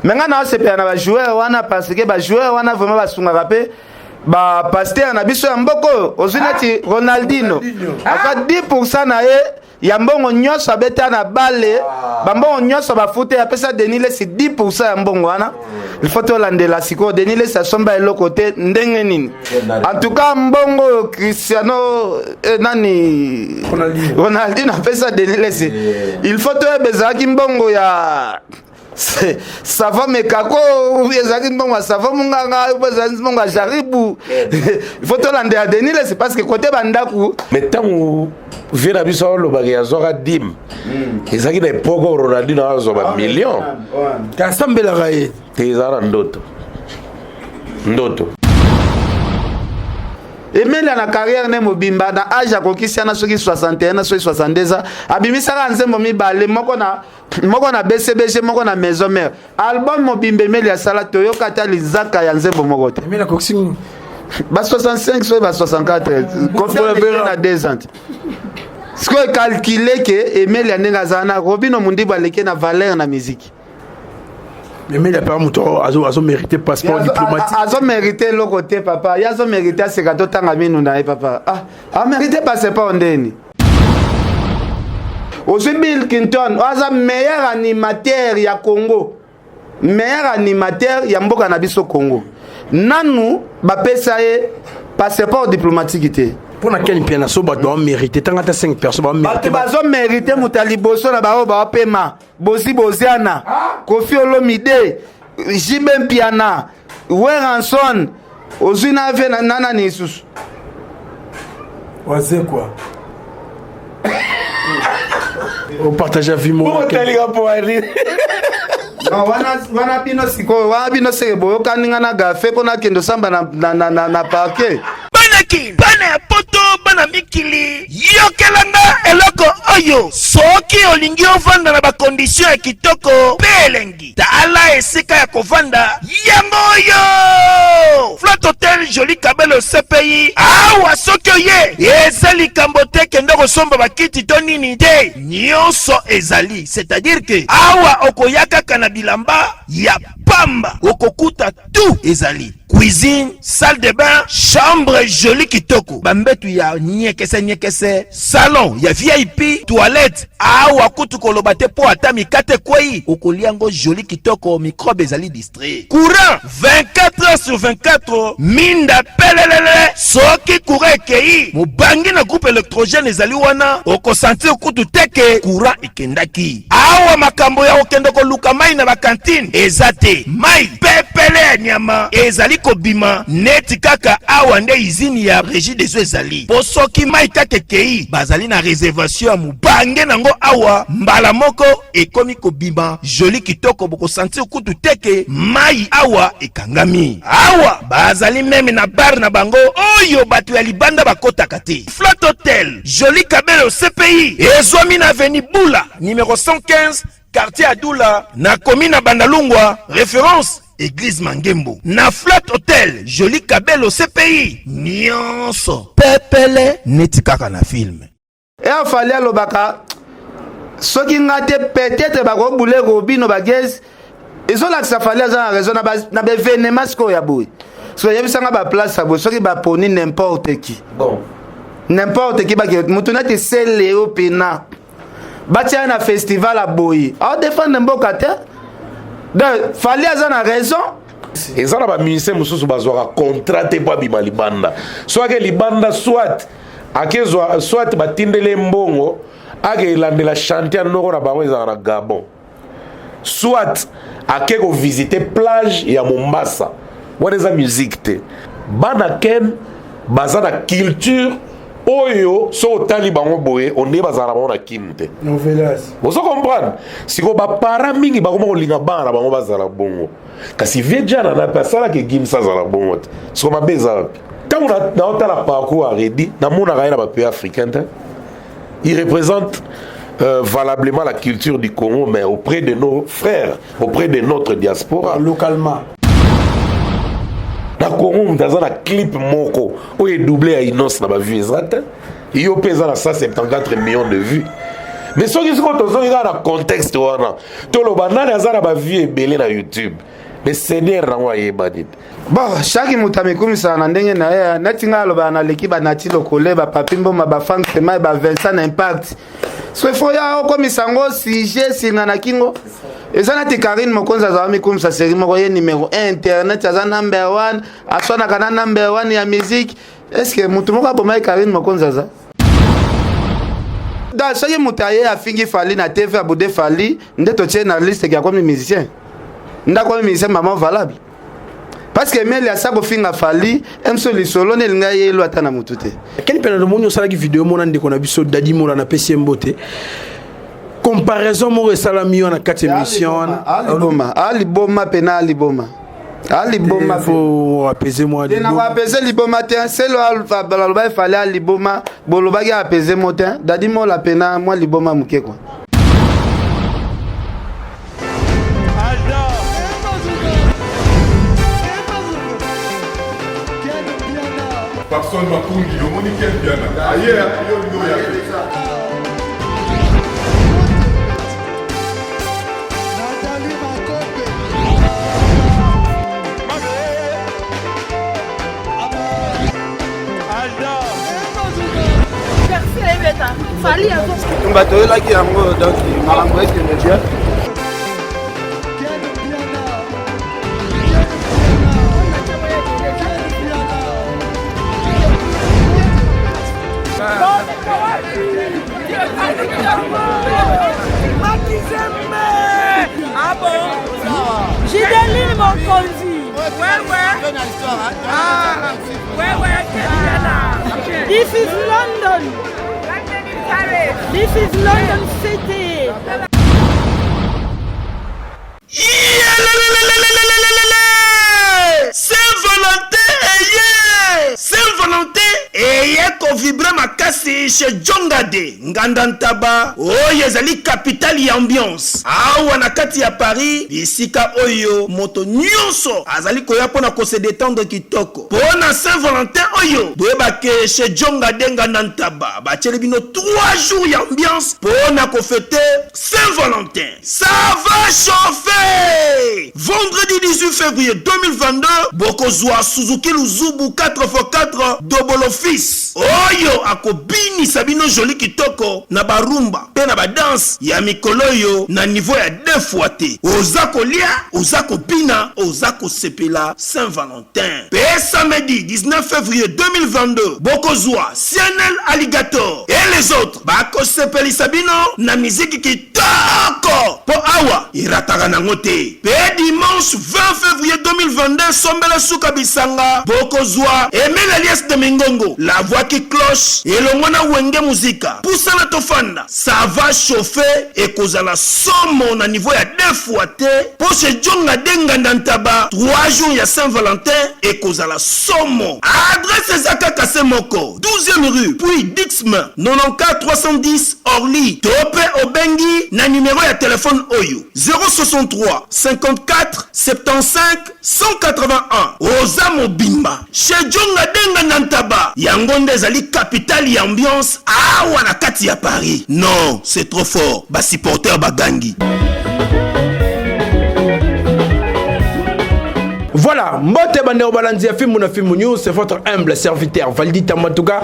Mais ngai naosepela na bajoueur wana parce que bajoueur wana vraiment basungaka mpe bapaster na biso ya mboka oyo. Ozwi neti Ronaldino, azwa 10 na ye ya mbongo nyonso abeta na bale, bambongo nyonso bafute, apesa Denis Lesi 10 ya mbongo wana. Il faut tolandela sikoyo Denis Lesi asomba eloko te ndenge nini. En tout cas, mbongo oyo Cristiano, nani, Ronaldino apesa Denis Lesi, il faut toyeba ezalaki mbongo ya savon mekako, ezalaki mbongo ya savon monganga, ezalaki mbongo ya jaribu. Il faut tolandela Denis Lesi parce que kote bandako. Mais ntango vie na biso alobaka azwaka dime, ezalaki na époque oyo Ronaldino azwa bamillion. Asambelaka ye. Te, eza na ndoto, ndoto. Emelia na carrière ne mobimba, na age akokisi wana, soki 61 na soki 62 ans, abimisaka nzembo mibale, moko na BCBG, moko na Maison Mère. Album mobimba Emeli asala, toyoka ata lizaka ya nzembo moko te. Emeli akokisi Ba 65 soki ba 64, confirme na 2 ans. Sikoyo calcule ke Emeli ya ndenge azala na Robino Mundibu aleki na valeur na musique. Emeli apaka moto azomérite passeport diplomatique. Azomérite eloko te, papa. Ye azomérite aseka, totanga minu na ye, papa. Ah, amérite passeport ndeni? Ozwi Bill Clinton oyo aza meilleur animateur ya Congo, meilleur animateur ya mboka na biso Congo, nanu bapesa ye passeport diplomatique te. Mpo na Ken Mpiana, so bato baomérite, tanga ata 5 personnes baomérite. Bato bazomérite, moto ya liboso na baoyo baopema Bozi Boziana, Kofi Olomide, JB Mpiana, Werrason. Ozwi na ve na nani lisusu? Wazekwa opartage vie moko. Otalika mpo ani? Non, wana bino sikoyo, wana bino seke boyokani nga na gafe mpo nakende osamba na parquet. Bana Kin, bana ya Poto, bana mikili, yokelanga eloko oyo. Soki olingi ovanda na bacondition ya kitoko mpe elengi, tala esika ya kovanda yango oyo: Flat Hotel Joli Kabelo CPI. Awa soki oye, eza likambo te kende kosomba bakiti to nini te, nyonso ezali. C'est-à-dire ke awa okoya kaka na bilamba ya pamba, okokuta tout ezali: cuisine, salle de bain, chambre joli kitoko, bambetu ya nyekese nyekese, salon ya VIP, toilette. Awa kutu koloba te, mpo ata mikate ekwei, okolia yango joli kitoko, microbe ezali distrait. Courant 24 heures sur 24, minda pelelele. Soki courant ekei, mobangi na groupe électrogène ezali wana, okosentir kutu te ke courant ekendaki. Awa makambo ya kokende koluka mai na bacantine eza te. Mai pepele ya nyama ezali kobima neti kaka awa nde usine ya Régie des eaux ezali, mpo soki mai kaka ekei, bazali na réservation ya mobange nango awa, mbala moko ekomi kobima joli kitoko, bokosentir kutu te ke mai awa ekangami. Awa bazali même na bar na bango oyo bato ya libanda bakotaka te. Flat Hotel Joli Kabelo CPI ezwami na avenue Bula numéro 115, quartier Adula, na commune na Bandalungwa, référence église Mangembo. Na Flat Hotel Joli Kabelo CPI, nyonso pepele neti kaka na film. E afali alobaka soki nga te, peut-être bakobule Robino bageze. Ezolakisa Fally aza na raison na baévénement sikoyo ya boye. So oyebisanga baplace ya boye, soki baponi n'importe qui, bon, n'importe qui, bake motu neti Seleo pena batia na festival ya boye, aodefendre mboka te. Donc Fally aza na raison. Eza na bamusicien mosusu bazwaka contrat te mpo abima libanda. So ake libanda, soit akezwa, soit batindeli ye mbongo ake elandela chantier noko na bango ezalaka na Gabon, soit ake kovisite plage ya Mombasa. Wana eza musique te. Bana Ken baza na culture oyo so otali bango boye, ondeye bazala na bango na Kini te. Novelas. Ozo comprendre? Sikoyo baparent mingi bakoma kolinga bana na bango bazala bongo, kasi vie jana na mpe asalaki Gims azala bongo te. Siko mabe eza wapi? Ntango naotala parcours ya Redi, namonaka ye na bapays africain te. Il représente valablement la culture du Congo, mais auprès de nos frères, auprès de notre diaspora. Localement. Na Congo, moto aza na clip moko oyo edouble ya Innoss na bavues eza te. Yo mpe eza na 174 millions de vues. Mais soki sikoyo tozongi kaka na contexte wana, toloba nani aza na bavue ebele na YouTube, mais seigneur nango ayebani te. Bon, chaque moto amikumisaka na ndenge na ye. Neti ngai alobaka naleki banati lokole, bapapi mboma, bafank semai, bavincent na impact. So ifo ya okomisa yango sujet singa na kingo. Eza neti Karine Mokonzi azala mikumisa série moko, ye numéro 1 internet, aza number 1, aswanaka na number 1 ya musique. Est ce que moto moko abomaki Karine Mokonzi aza da? Soki moto aye afingi Fally na TV, abude Fally, nde totie na liste ke akomi musicien, nde akomi musicien mama valable, parce que meli asa kofinga Fally mso lisolo nde elinga ye elo ata na motu te. Ken Mpiana, tomoni osalaki video mona ndeko na biso Dadi Mola, napesi ye mbote. Comparaison moko esalami yo na kati ya émission wana. Aliboma, aliboma pena, aliboma, aliboma. Faut apaiser moi. Te, na apaiser liboma te. Selo aloba efale aliboma, bolobaki apaiser mo te. Dadi Mola pena mwa liboma moke kwa. Papson Makungi, omoni Ken Mpiana aye yo ndo ya te. Bato oyelaki yango, donc makambo ekende bien. Gideline Mokonzi. Ouais, ouais. Ah, ouais, ouais. This is London. This is London City. Yelelelelelelelele! Saint Valentin eye! Saint Valentin eye kovibrer makasi chez Jongade Nganda Ntaba, oyo ezali capitale ya ambiance awa na kati ya Paris, bisika oyo moto nyonso azali koya mpo na kose detendre kitoko mpo na Saint Valentin oyo. Boyeba ke chez Jongade Nganda Ntaba batieli bino 3 jours ya ambiance mpo na kofete Saint Valentin. Ça va chauffer! Vendredi 18 février 2022, bokozwa Suzuki Luzubu 4x4 Dobolo Fils oyo akobinisa bino joli kitoko na barumba mpe na badanse ya mikolo oyo na niveau ya deux fois te. Oza kolia, oza kobina, oza kosepela Saint Valentin. Mpe samedi 19 février 2022, bokozwa CNL Alligator et les autres bakosepelisa bino na miziki kitoko mpo awa erataka nango te. Mpe dimanche 20 février 2022, sombela suka bisanga, bokozwa Emile Elias de Mingongo, la voix qui cloche, elongo na Wenge Muzika Pusana Tofanda. Ça va chauffer, ekozala somo na niveau ya deux fois te mpo chez Djonga de Nganda Ntaba 3 jours ya Saint Valentin ekozala somo. Adresse eza kaka se moko, 12e rue puis Dixm 94 310 Orly, to mpe obengi na numero ya telefone oyo 063 54 75 181. Oza mobimba chez Djonga de Nganda Ntaba, yango nde ezali capitale ya ambiance awa na kati ya Paris. Non, c'est trop fort, ba supporters bagangi. Voilà, mbote bandeko balandi ya Fimbu na Fimbu News, c'est votre humble serviteur Valdi Tambatuka.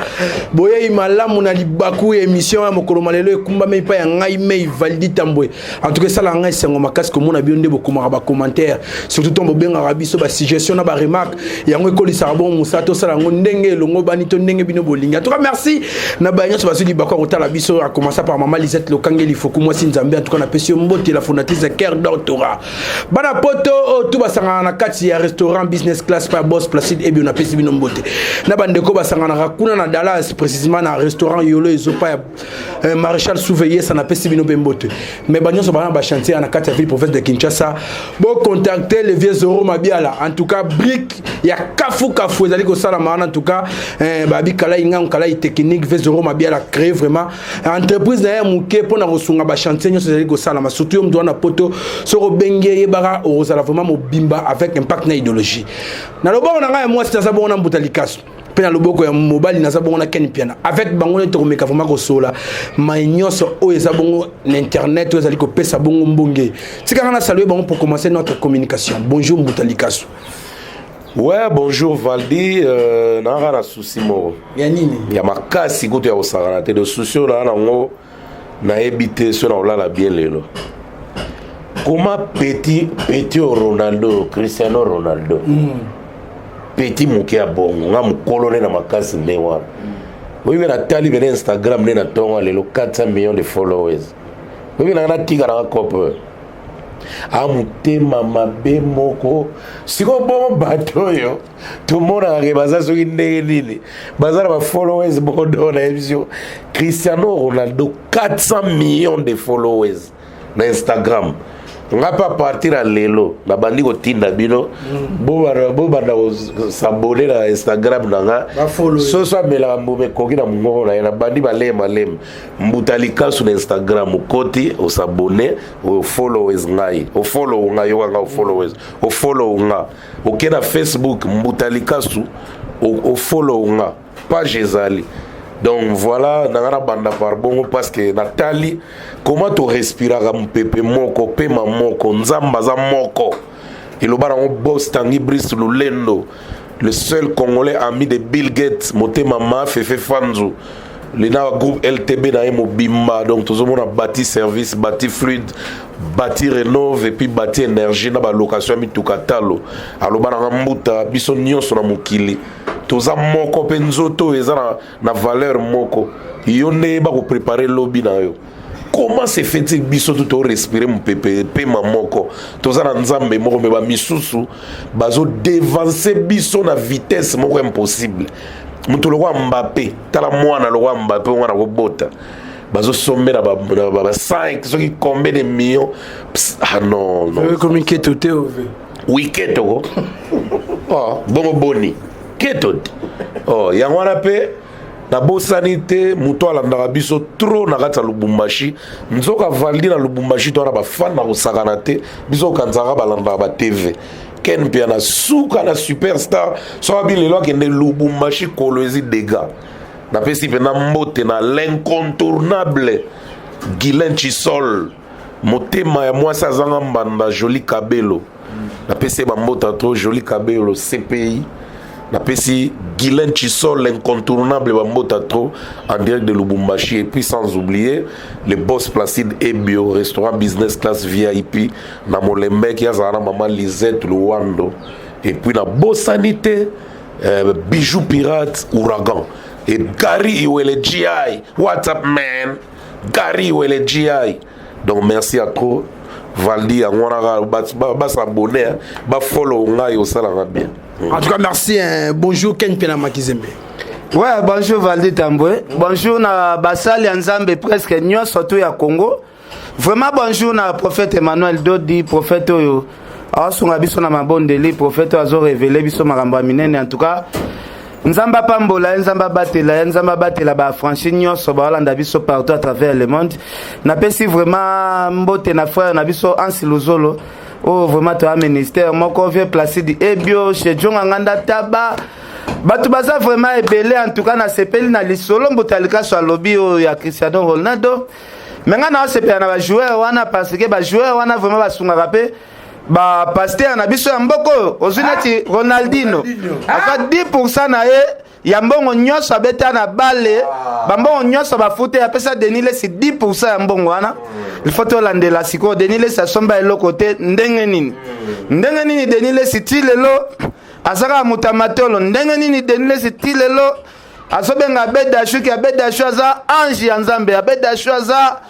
Boyei malamu na libaku ya émission ya mokolo malelo ekumbami epai ya ngai mei Valdi Tambwe. En tout cas, esala ngai esengo makasi komona bino nde bokomaka ba commentaire, surtout ntango bobengaka biso ba suggestion na ba remarque, yango ekolisaka bongo mosala tosala yango ndenge elongo bani to ndenge bino bolingi. En tout cas, merci na baye nyonso bazwi libaku ya kotala biso, à commencer par mama Lisette Lokange Lifoku, mwasi Nzambe. En tout cas, napesi yo mbote, la fondatrice ya Cœur d'Or Torah. Bana poto oyo tu basangana na kati ya restaurant business class pa boss Placide Ebio, napesi bino mbote. Na bandeko basanganaka kuna na Dallas, précisément na restaurant Yolo Ezopa ya maréchal Souveyesa, napesi bino mpe mbote. Mais banyonso bana bachantier na kati ya ville province de Kinshasa, bocontacte le vieux Zoro Mabiala. En tout cas, brique ya kafu kafu ezali kosalama wana. En tout cas, babi kalai ngangu kalai technique, vieux Zoro Mabiala créé vraiment entreprise na ye ya moke mpona kosunga bachantier nyonso ezali kosalama, surtout yo moto wana poto. Soki obengi ye, yebaka okozala vraiment mobimba avec impact na idéologie. Na loboko na ngai ya mwasi, naza bongo na mbuta likasu. Mpe na loboko ya mobali naza bongo na Ken Mpiana. Avec bango nde tokomeka vraiment kosola mai nyonso oyo eza bongo na internet oyo ezali kopesa bongo mbonge. Tika nga na saluer bango pour commencer notre communication. Bonjour Mbuta Likasu. Ouais, bonjour Valdi, nanga na souci moko. Ya nini? Ya makasi kutu ya kosakana te, de souci oyo naa nango nayebi te so na kolala bien lelo. Comment petit petit Ronaldo, Cristiano Ronaldo. Petit moke ya bongo, nga mokolo nde na makasi nde wana. Oyebi natali bene Instagram nde na ntongo lelo 400 millions de followers. Oyebi nanga natika nanga cope. A motema mabe moko sikoyo bongo bato oyo tomonaka ke baza soki ndenge nini baza na bafollowers moko do nayebi yo Cristiano Ronaldo 400 millions de followers na Instagram. Nga mpe a partir ya lelo nabandi kotinda bino bobanda kos'abonner na Instagram na nga. Bafollow. Soso amelaka mbuma ekoki na mongongo na ye. Nabandi malema malema, Mbuta Likasu na Instagram, okoti, os'abonner, ofollowers ngai, ofollow ngai, yokanga, ofollowers, ofollow nga. Oke na Facebook, Mbuta Likasu, ofollow nga, page ezali. Donc voilà, nanga na banda par bongo parce que natali comment torespiraka mopepe moko, pema moko, Nzambe aza moko. Eloba nango boss Tangi Brice Lulendo, le seul Congolais ami de Bill Gates, motema ma Fefe Fanzu lena groupe LTB na ye mobimba. Donc tozomona bati service, bati fluide, bati rénove et puis bati énergie na balocation ya mituka talo. Aloba nanga mbuta, biso nyonso na mokili toza moko mpe nzoto oyo eza na valeur moko. Yo nde yeba koprépare lobi na yo. Comment se fait-il biso tu torespire mopepe, pema moko, toza na Nzambe moko, me bamisusu bazodevancer biso na vitesse moko impossible? Moto lokwa Mbappe, tala mwana lokwa Mbappe, mwana kobota, bazosombela ba 5 soki combien de millions. Pss, ah non, non. Komi keto te ove. Oui, keto ko. Oh, bongo boni keto te. Oh, yango wana mpe nabosani te moto alandaka biso trop na kati ya Lubumbashi. Nzoka Valdi na Lubumbashi to wana bafan na kosakana te. Biso okanisaka balandaka ba TV. Ken mpe na suka na superstar so abi lelo akende Lubumbashi, Kolwezi dega. Napesi mpena mbote na l'incontournable Guilain Chisol, motema ya mwasi azanga mbanda, Joli Kabelo. Napesi ye bambota to Joli Kabelo CPI. Napesi Guilain Chisol l'incontournable bambota trop en direct de Lubumbashi. Et puis sans oublier le boss Placide Ebio, restaurant business class VIP na Molembeki, azala na mama Lisette Luwando. Et puis na bosani te Bijou Pirate Ouragan et Gary Iwele GI. What's up man, Gary Iwele GI. Donc merci à trop Valdi. Yango wana kaka bas'abonner, bafollow ngai, osalaka bien. En tout cas merci, hein. Bonjour Ken Pena Makizembe. Ouais, bonjour Valdi Tambwe. Bonjour na basali ya Nzambe presque nyonso tu ya Congo. Vraiment bonjour na prophète Emmanuel Dodi, prophète oyo aosunga biso na mabondeli, prophète oyo azorévéler biso makambo ya minene. En tout cas, Nzambe apambola ye, Nzambe abatela ye, Nzambe abatela baaffranchis nyonso baolanda biso partout à travers le monde. Napesi vraiment mbote na frère na biso Ansi Luzolo oyo vraiment toya ministère moko, vieux Placide Ebio chez Jonga Nganda Taba. Bato baza vraiment ebele. En tout cas nasepeli na lisolo Mbuta Likaso alobi oyo ya Cristiano Ronaldo. Me ngai naosepela na bajoueur wana parce que bajoueur wana vraiment basungaka mpe bapasteur na biso ya mboka oyo. Ozwi neti Ronaldino, azwa 10 na ye ya mbongo nyonso abeta na bale, bambongo nyonso bafute, apesa Denis Lesi 10 ya mbongo wana. Il faut tolandela sikoyo Denis Lesi asomba eloko te. Ndenge nini, ndenge nini Denis Lesi ti lelo aza kaka moto ya matolo? Ndenge nini Denis Lesi ti lelo azobenga Abed Ashu ke Abed Ashu aza ange ya Nzambe, Abed Ashu aza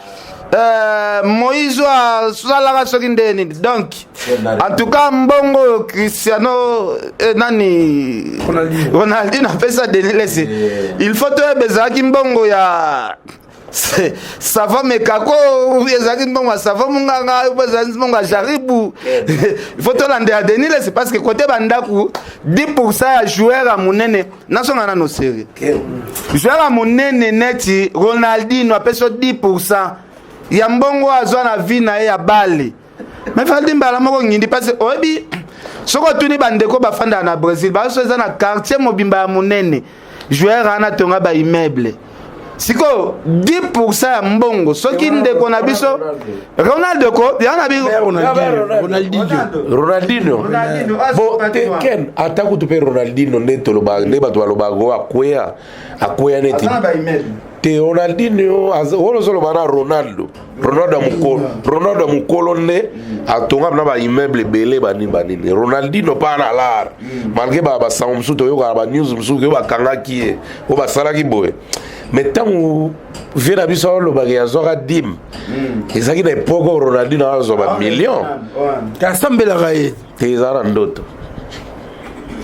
Moïse oyo asalaka soki ndenge nini? Donc en tout cas mbongo oyo Cristiano nani, Ronaldinho apesa Denis Lesi, il faut toyeba ezalaki mbongo ya Savon Mekako, ezalaki mbongo ya Savon Munganga, ezalaki mbongo ya Jaribu. Il faut tolandela Denis Lesi parce que kote bandako 10 ya joueur ya monene, nasonga nano série, joueur ya monene neti Ronaldinho apesi yo 10 ya mbongo azwa na vie na ye ya bale. Mais Valdi mbala moko ngindi parce que oyebi soki otuni bandeko bafandaka na Brésil, baso eza na quartier mobimba ya monene, joueur wana atonga ba immeuble. Sikoyo 10% ya mbongo soki ndeko na biso Ronaldo ko ya na bi Ronaldinho. Ronaldinho. Ronaldinho, Bon, ah, te Ken, ata kutu mpe Ronaldinho nde tolobaka nde bato balobaka oyo akweya akweya neti Aza na ba immeuble. Te, Ronaldinho oyo ozoloba na Ronaldo, Ronaldo ya mokolo, Ronaldo ya mokolo nde atonga na baimmeuble ebele banini banini. Ronaldinho mpa na lar malgré basango mosusu toyokaka, banews mosusu oyo bakangaki ye, oyo basalaki boye. Mais ntango vie na biso alobaka azwaka dime, ezalaki na époque oyo Ronaldinho azwa bamillion. Asambelaka ye. Te, eza na ndoto,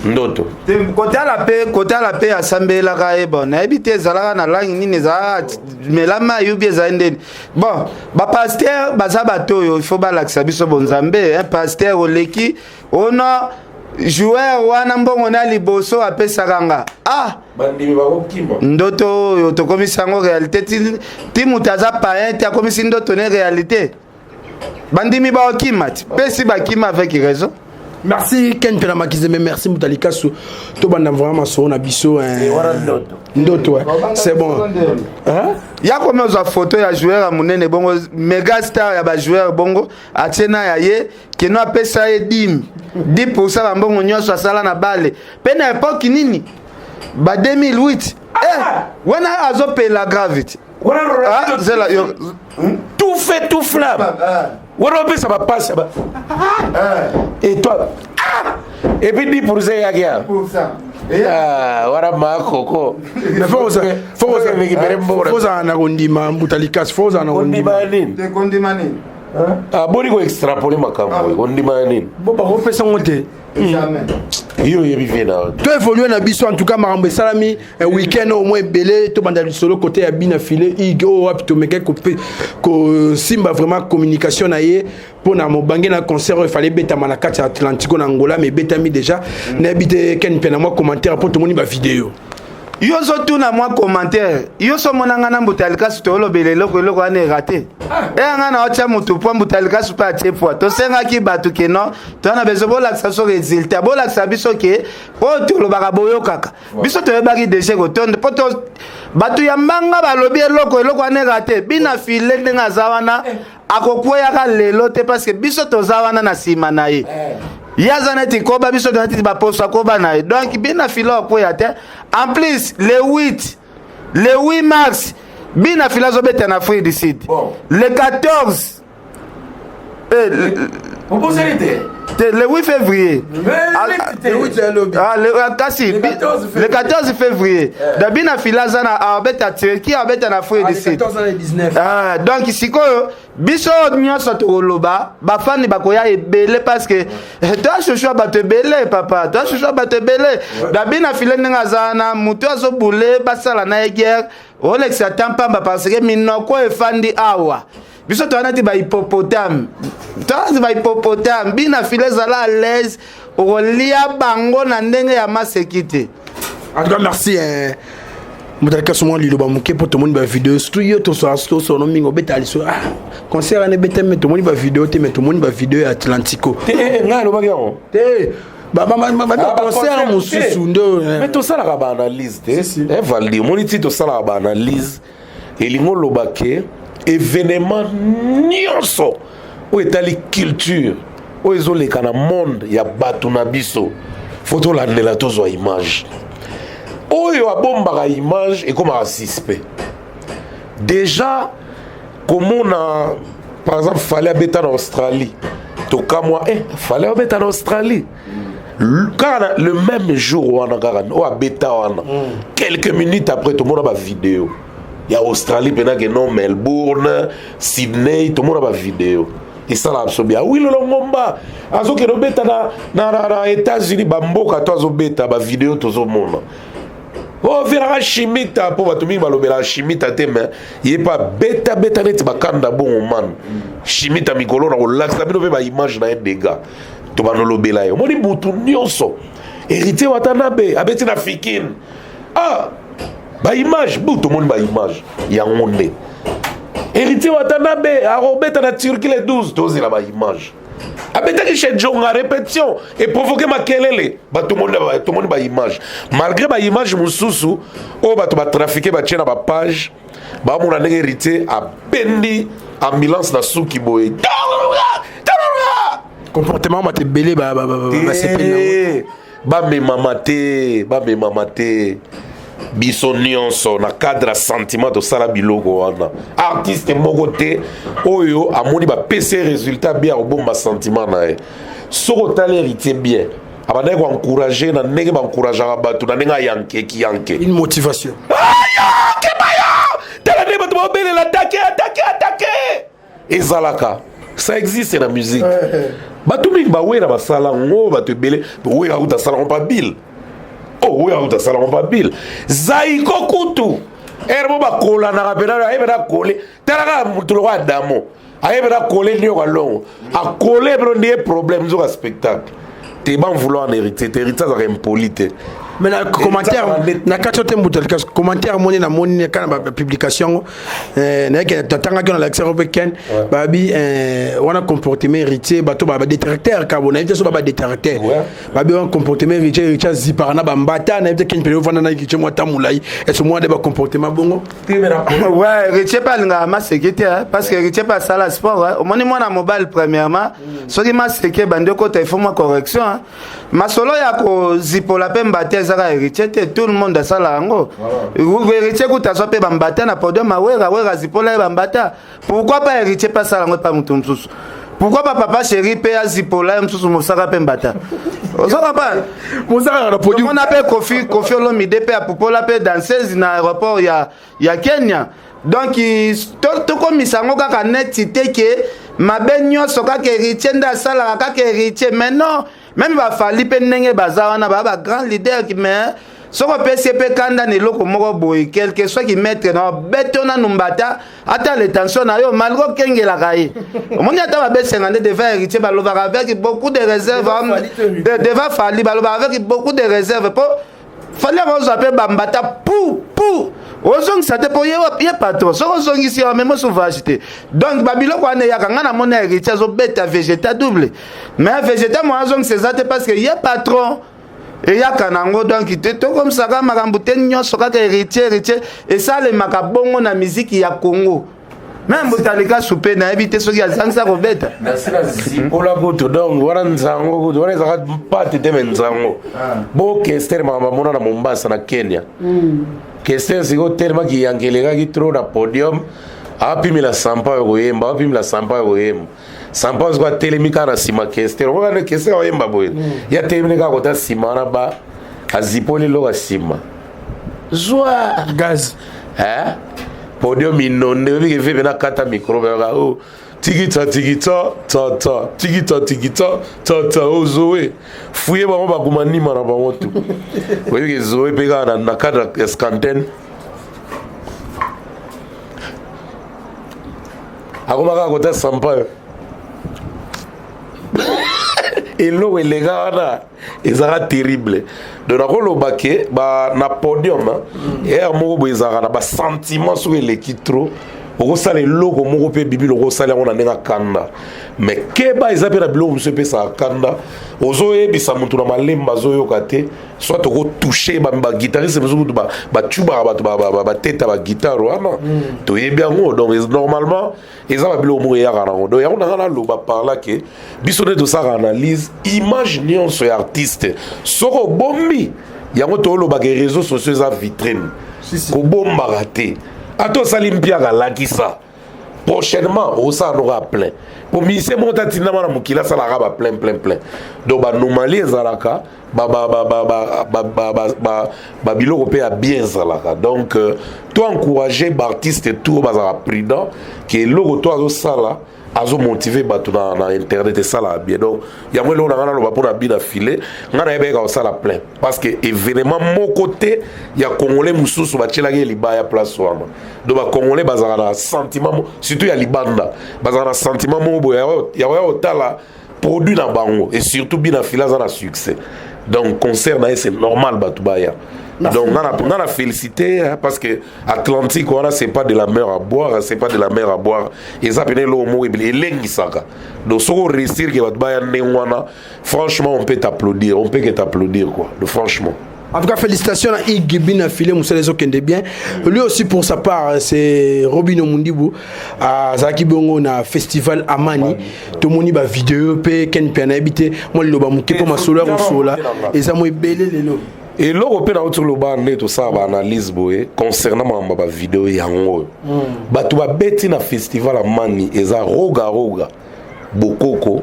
ndoto. Te, kotala mpe asambelaka ye. Bon, nayebi te ezalaka na langue nini, ezalaka melama ayubi, ezali ndeni. Bon, bapasteur baza bato oyo il faut balakisa biso bonzambe. Pasteur oleki ono joueur wana, mbongo na liboso apesaka nga, ah. Bandimi bakokima. Ndoto oyo tokomisi yango réalité. Ti moto aza payen te akomisi ndoto ne réalité, bandimi baokima ti mpe si bakima avec raison. Merci Ken Mpela Makizembe, merci Mutalikasu. Tobanda vraiment masolo na biso, hein. Wana ndoto. Ndoto, ouais. C'est bon. Hein? Ya komi ozwa photo ya joueur ya monene bongo, méga star ya bajoueur bongo, atie na ya ye keno apesa ye dime 10% bambongo nyonso asala na bale mpe na époque nini ba 2008, eh, wana azopela gravity. Wana Ah, Ronaldinho. Zela yo. Tout fait, tout flamme. Wana opesa bapasi ba et toi, ah! Et puis 10% eyaki ya. Ah, wana makoko. Mais faut ozala na kondima, mbuta likasi, faut ozala na kondima kondima. Ya nini? Kondima nini? Ah, boni koextrapole makambo oyo? Kondima ya nini? Bo bakopesa ngo te. Jamais. Yo oyebi vie na yo. To évolue na biso. En tout cas, makambo esalami week-end au moins ebele. Tobanda lisolo côté ya bina file ig oyo wapi tomekaki kosimba vraiment communication na ye mpo na mobange na concert oyo efale ebetama na kati ya Atlantico na Angola, mais ebetami déjà. Nayebi te, Ken mpe na mwa commentaire mpo tomoni bavideo. Yo ozotuna mwa commentaire. Yo so omona nga na mbuta likasu toolobela eloko wana erate. Eya nga na otya motu po mbuta likasu mpe atie poa. Tosengaki bato ke non, toza na besoin bolakisa biso résultat, bolakisa biso ke oyo tolobaka boyokaka biso. Toyebaki déjà kotonda mpo to bato ya mbanga balobi eloko wana erate. Bina file ndenge aza wana akokweyaka lelo te, parce que biso toza wana na nsima na ye. Ye aza neti koba, biso toza neti baposo akoba na ye. Donc bina file akweya te. En plus, le 8, le 8 mars, bina file azobeta na Afrique du Sud. Bon. Le 14, obosani te. Te, le 8 février. Ah, ah, kasi Le 14 le 14 février da bina file aza na abeta Turquie, abeta na Afrique du Sud. Ah, donc sikoyo biso nyonso tokoloba, bafani bakoya ebele parce que toashushu bato ebele, papa, toashushu bato ebele. Dabi na file ndenge aza wana, motu azobule basala na ye guerre, olekisa ta mpamba parce que minoko efandi awa. Biso toza neti bahippopotame, toza neti bahippopotame. Bina file ezala à l'aise, okolia bango na ndenge ya maseki te. En tout cas, merci, hein. Moto mwa liloba moke mpo tomoni bavideo, surtout yo tosolo mingi obeta liso. Ah, concert wana ebetami, tomoni bavideo te, mais tomoni bavideo ya Atlantico. Te, ngai alobaki yango. Te, baconcert mosusu nde. Mais tosalaka baanalyse te. Valdi, omoni ti tosalaka baanalyse, elingi oloba ke événement nyonso oyo etali culture oyo ezoleka na monde ya bato na biso, fo tolandela, tozwa image. Oyo abombaka image ekomaka suspect déjà. Komona par exemple Fally abeta na Australie, tokamwa, Fally abeta na Australie. Kaka na le même jour wana, kaka oyo abeta wana, quelques minutes après tomona bavideo ya Australie mpena ke non, Melbourne, Sydney, tomona bavideo esalaka biso bia. Wi lelo ngomba azokende obeta na États-Unis, bamboka to azobeta, bavideo tozomona. Ovelaka Shimita mpo bato mingi balobelaka Shimita te, mais ye mpe abetabeta neti bakanda bongo man. Shimita mikolo na kolakisa bino mpe baimage na ye dega to banolobela ye. Omoni mutu nyonso, Héritier Watanabe abeti na Fikine, ah, baimage bu tomoni baimage yango nde. Héritier Watanabe akobeta na Turquie le 12, tozela baimage. Abetaki chez Djonga répétition et provoquer makelele. Bato tomoni ba image. Malgré ba image mosusu oyo bato ba trafiquer ba tie na ba page, ba mona ndenge héritier abendi ambulance na suki boye. Comportement bato ebele basepeli nango. Bamemama te, bamemama te. Biso nyonso na cadre ya sentiment tosala biloko wana. Artiste moko te oyo amoni bapesi résultat bien akobomba sentiment na ye. Soki otali héritier bien, abandaki koencourage na ndenge baencourageaka bato na ndenge ayankeki yanke. Une motivation. Ayanke bayo! Tala ndenge bato baobelela atake, atake, atake! Ezalaka. Ça existe na musique. Bato mingi bawera basala ngo, bato ebele wera kuta asala ngo pa bill. Oh, wera kuta asala ngo pa bill. Zaiko kutu. Ere mo bakolanaka pena aye pena kole. Tala kaka motu lokola Adamo. Aye pena kole nioka longo. Akole pena ndiye problème nzoka spectacle. Te ban vouloir en héritier, te héritier azalaka impoli te. Mais na commentaire na kati te mbuta likas commentaire moni na moni kana ba publication nayeke tatangaki na lakisa mpe ken babi wana comportement héritier bato ba détracteur kabo nayebi te so ba ba détracteur babi wana comportement héritier, héritier azipaka na bambata nayebi te ken pele ovanda na héritier mwa ta molai eso mwa nde ba comportement bongo. Ouais, héritier mpe alingaka maseki te, parce que héritier mpe asala sport. Omoni mwana mobali, premièrement soki maseki ebandi okota, il faut mwa correction. Masolo ya kozipola mpe mbate ezaka héritier te, tout le monde asala yango. Héritier kuta azwa mpe bambata na podium, awera wera azipola ye bambata. Pourquoi pas héritier mpe asala yango epa moto mosusu? Pourquoi pas papa chéri mpe azipola ye mosusu mosaka mpe mbata? Ozoka pa mosaka na podium. Omona mpe Kofi Olomide mpe apupola mpe danseuse na aéroport ya Kenya. Donc tokomisa yango kaka neti te ke mabe nyonso kaka héritier nde asalaka, kaka héritier. Mais non, même bafali mpe ndenge baza wana, baa bagrand leader, mais soki opesi ye mpe kanda na eloko moko boye, quelque soit ki maître na beto nanu mbata, ata letension na yo malgré okengelaka ye. Omoni ata babesenga nde devant héritier balobaka avec beaucoup de réserve, devant Fali balobaka avec beaucoup de réserve, mpo Fali akozwa mpe bambata pu pu ozongisa te, mpo ye patron. Soki ozongisi yo, amemi sauvage te. Donc babiloko wana eyaka. Ngai namoni héritier azobeta végéta double, mais végéta mo azongisa eza te, parce que ye patron eyaka nango. Donc te tokomisaka makambo te nyonso kaka héritier, héritier. Esalemaka bongo na miziki ya Congo. Même botalika supe, nayebi te soki azangisa kobeta. Nasila zipola kutu. Donc wana nzango kutu wana ezalaka mpate te, me nzango bo Kester makambo amona na Mombasa na Kenya. Kester sikoyo telemaki yankelekaki trop na podium, apimela sampa oyo koyemba, apimela sampa oyo koyemba sampa. Sikoyo atelemi kaka na nsima Kester, omokane Kester aoyemba boye, ye atelemi kaka kota nsima wana, ba azipoli eloko ya nsima zwa gaz. Eh? Podium inonde, oyebi ke ve nakata micro kaka o tikita tikita ta ta tikita tikita ta ta o zoe fuye bango bakuma nima na bango tu. Oyebi ke zoe mpe kaka na cadre ya scanten akoma kaka kota sampa eloko eleka wana ezalaka terrible. Donc nakoloba ke ba na podium ere moko boye ezalaka na basentiment. Soki eleki trop, okosala eloko moko mpe bibi loko osala yango na ndenge akanda. Mais keba, eza mpe na biloko mosusu epesaka kanda. Ozoyebisa motu na malemba, azoyoka te. Soit okotouche baguitariste mosusu kutu batubaka bato bateta baguitare wana, toyebi yango. Donc normalement eza babiloko moko eyaka nango. Donc yango nanga naloba par là ke biso nde tosalaka analyse image nyonso ya artiste. Soki obombi yango, tolobaka réseaux sociaux eza vitrine, kobombaka te. Ata osali mpiaka, alakisa prochainement osala noko ya plein, po musicien moko tatindama na mokili asalaka ba plein plein plein. Donc banomalie ezalaka, babiloko mpe ya bien ezalaka. Donc to encourager baartiste tout bazalaka prudent ke eloko to azosala azomotive bato na internet esalaka bien. Donc yango eloko na ngai naloba mpona bina file, ngai nayebaki kosala plein, parce que événement moko te ya congolais mosusu batielaki ye libaya place wana. Donc bacongolais bazalaka na sentiment, surtout ya libanda, bazalaka na sentiment moko boye ya koya kotala produit na bango, et surtout bina file aza na succès. Donc concert na ye, c'est normal bato baya. Donc nga na félicité, hein, parce que Atlantique wana, c'est pas de la mer à boire, c'est pas de la mer à boire. Eza pene eloko moko ebele elengisaka. Donc soki oréussir ke bato baya ndenge wana, franchement, on peut t'applaudir, on peut que t'applaudir, quoi. Donc franchement. En tout cas, félicitations à Iggy na filet mosala ezokende bien. Lui aussi, pour sa part, c'est Robinho Mundibu. Azalaki bongo na festival Amani. Tomoni ba vidéo pe Ken Piana habité. Moi liloba moke po masolo ya kosola. Eza mo ebele lelo. Eloko mpe nauti koloba nde tosala baanalyse boye concernant makambo ya bavideo yango oyo. Bato babeti na festival Amani eza Roga Roga Bokoko,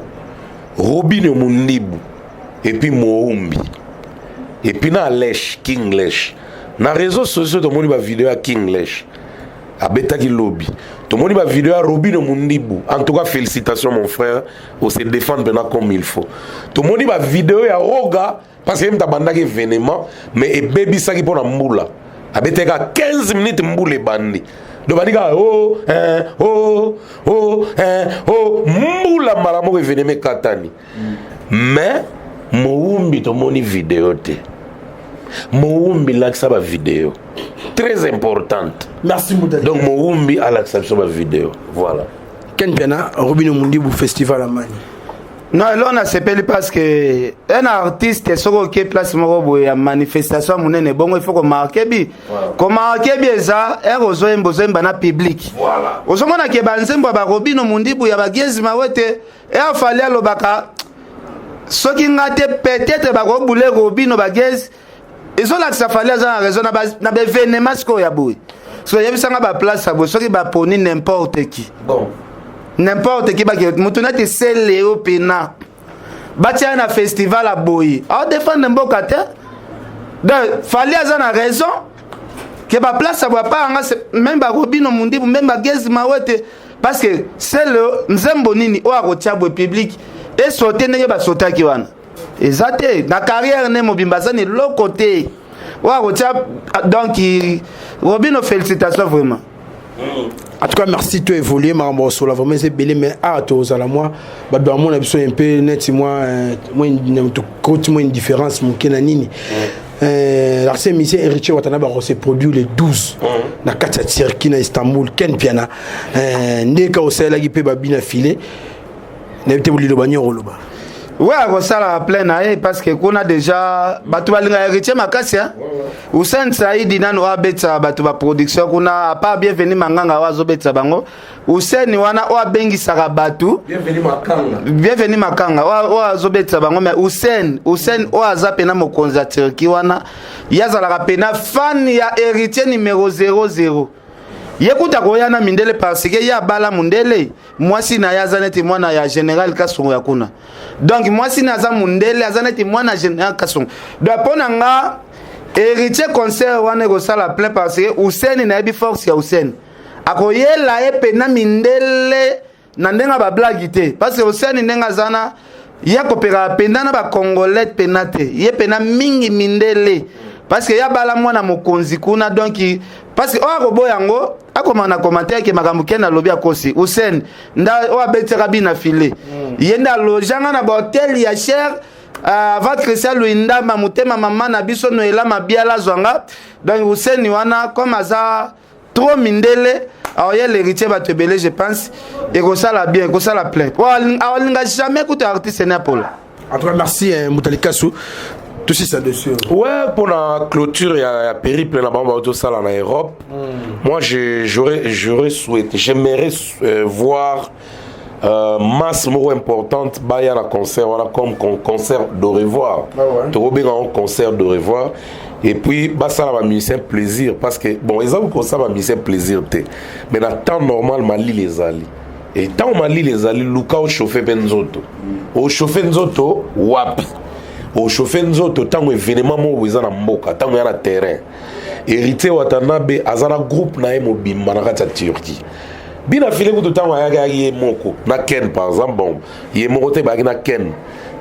Robinho Mundibu et puis Moumbi et puis na Lesh King Lesh. Na réseaux sociaux tomoni bavideo ya King Lesh abetaki lobi, tomoni bavideo ya Robinho Mundibu. En tout cas, félicitations, mon frère, ose défendre maintenant comme il faut. Tomoni bavideo ya Roga parce que ye moto abandaki événement, mais ebebisaki mpo na mbula. Abetaki 15 minutes, mbula ebandi. Donc bandi kaka o o o o mbula, mbala moko événement ekatani. Mais Mowumbi, tomoni video te. Mowumbi, lakisa bavideo, très importante. Merci, Moudali. Donc Mowumbi alakisa biso bavideo, voilà. Ken Piana, Robinho Mundibu, festival Amani. Non, eloko nasepeli parce que un artiste, soki oke place moko boye ya manifestation ya monene bongo, il faut komarquer but. Komarquer but eza ere ozoyemba, ozoyemba na public. Ozomona ke banzembo ya baRobinho Mundibu, ya baGaz Mawete, e afali alobaka soki nga te, peut-être bakobule Robinho, baGaz. Ezolakisa Fally aza na raison na baévénement sikoyo ya boye. So oyebisanga baplace ya boye, soki baponi n'importe qui, bon, n'importe qui, bake motu neti Seleo pena batia na festival ya boye, aodefendre mboka te. Donc Fally aza na raison ke baplace ya boye apa yanga, même baRobinho Mundibu, même baGaz Mawete, parce que Seleo nzembo nini oyo akotia boye public esote ndenge basotaki wana? Eza te. Na carrière ne mobimba aza na eloko te oyo akotia. Donc Robinho, félicitation vraiment. En tout cas, merci. To évoluer makambo osola vraiment eza ebele, mais awa tozala mwa bato bamona biso un peu neti mwa tokoti mwa une différence moke na nini. L'artiste musicien Héritier Watanabe se produit le 12 na kati ya Turquie, na Istanbul. Ken Piana, ndeka osalelaki mpe babina file, nayebi te boliloba nyongo oloba. We akosala plein na ye parce que kuna déjà bato balingaka Héritier makasi. Hussein Saidi nano oyo abetisa bato baproduction kuna, à part Bienvenu Manganga oyo azobetisa bango, Hussein wana oyo abengisaka bato. Bienvenu Makanga. Bienvenu Makanga oyo azobetisa bango, mais Hussein, Hussein oyo aza pena mokonzi ya Turquie wana, ye azalaka pena fan ya Héritier numéro 00. Ye kuta koya na mindele parce que ye abala mundele. Mwasi na ye aza neti mwana ya général Kasongo ya kuna. Donc mwasi na aza mundele, aza neti mwana ya général Kasongo. Donc mpo na nga, Héritier, concert wana ekosala plein parce que Hussein, nayebi force ya Hussein, akoyela ye pena mindele na ndenge ya bablague te, parce que Hussein ndenge aza na ye akopekaka mpenza na bacongolais pena te, ye pena mingi mindele, parce que ye abala mwana mokonzi kuna. Donc parce que oyo akoboya yango, akoma na commentaire ke makambo Ken alobi akosi. Hussein nda oyo abetisaka bina file, ye nde alojanga na bahotel ya cher avant Christian Luindamba motema mama na biso Noela Mabiala azwanga. Donc Hussein wana, comme aza trop mindele, aoye l'héritier bato ebele, je pense ekosala bien, ekosala plein. Aolinga jamais kuta artiste ne apola. En tout cas, merci, hein, Moutalikasu. Tout ça dessus. Ouais, pour la clôture, il y a périple là-bas, on va ça en Europe. Moi, j'aurais souhaité, j'aimerais voir masse moko importante baya na concert voilà, comme concert d'au revoir. Tokobenga yango concert d'au revoir et puis basala bamusicien plaisir, parce que bon, eza kosala bamusicien plaisir te, mais na temps normal malili ezali e ntango malili ezali, luka ochauffe mpe nzoto. Ochauffe nzoto wapi? Ochauffe nzoto ntango événement moko eza na mboka, ntango ya na terrain. Héritier Watanabe aza na groupe na ye mobimba na kati ya Turquie. Bina file kutu ntango ayaki, ayaki ye moko na Ken par exemple. Bon, ye moko te, bayaki na Ken.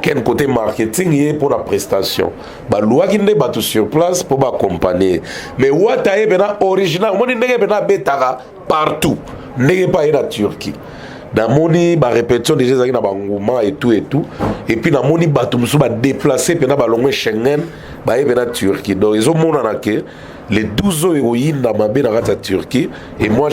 Ken côté marketing, ye mpo na prestation. Baluwaki nde bato sur place mpo baaccompagne. Mais Wata ye mpena original, omoni ndenge mpena abetaka partout, ndenge mpe aye na Turquie. Namoni barépétition déjà ezalaki na banguma et tout et tout, et puis namoni bato mosusu badéplace mpena, balongwe Schengen, baye mpena Turquie. Donc ezomonana ke les 12 oyo ekoyinda mabe na kati ya Turquie. Et moi,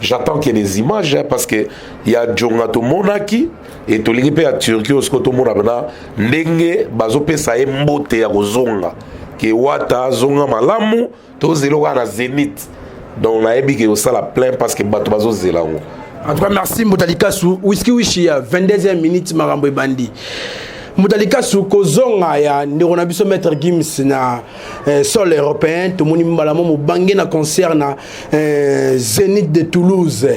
j'attends qu'il y ait des images, hein, parce que ya Jonga tomonaki e tolingi mpe ya Turquie oyo sikoyo tomona mpena ndenge bazopesa ye mbote ya kozonga, ke Wata azonga malamu. Tozela kaka na Zénith, donc nayebi ke osala plein parce que bato bazozela yango. En tout cas, merci Mbuta Likasu. Whisky Wishi ya 22e minute, makambo ebandi. Mbuta Likasu, kozonga ya ndeko na biso Maître Gims na sol européen, tomoni mbala mo mobange na concert na Zénith de Toulouse.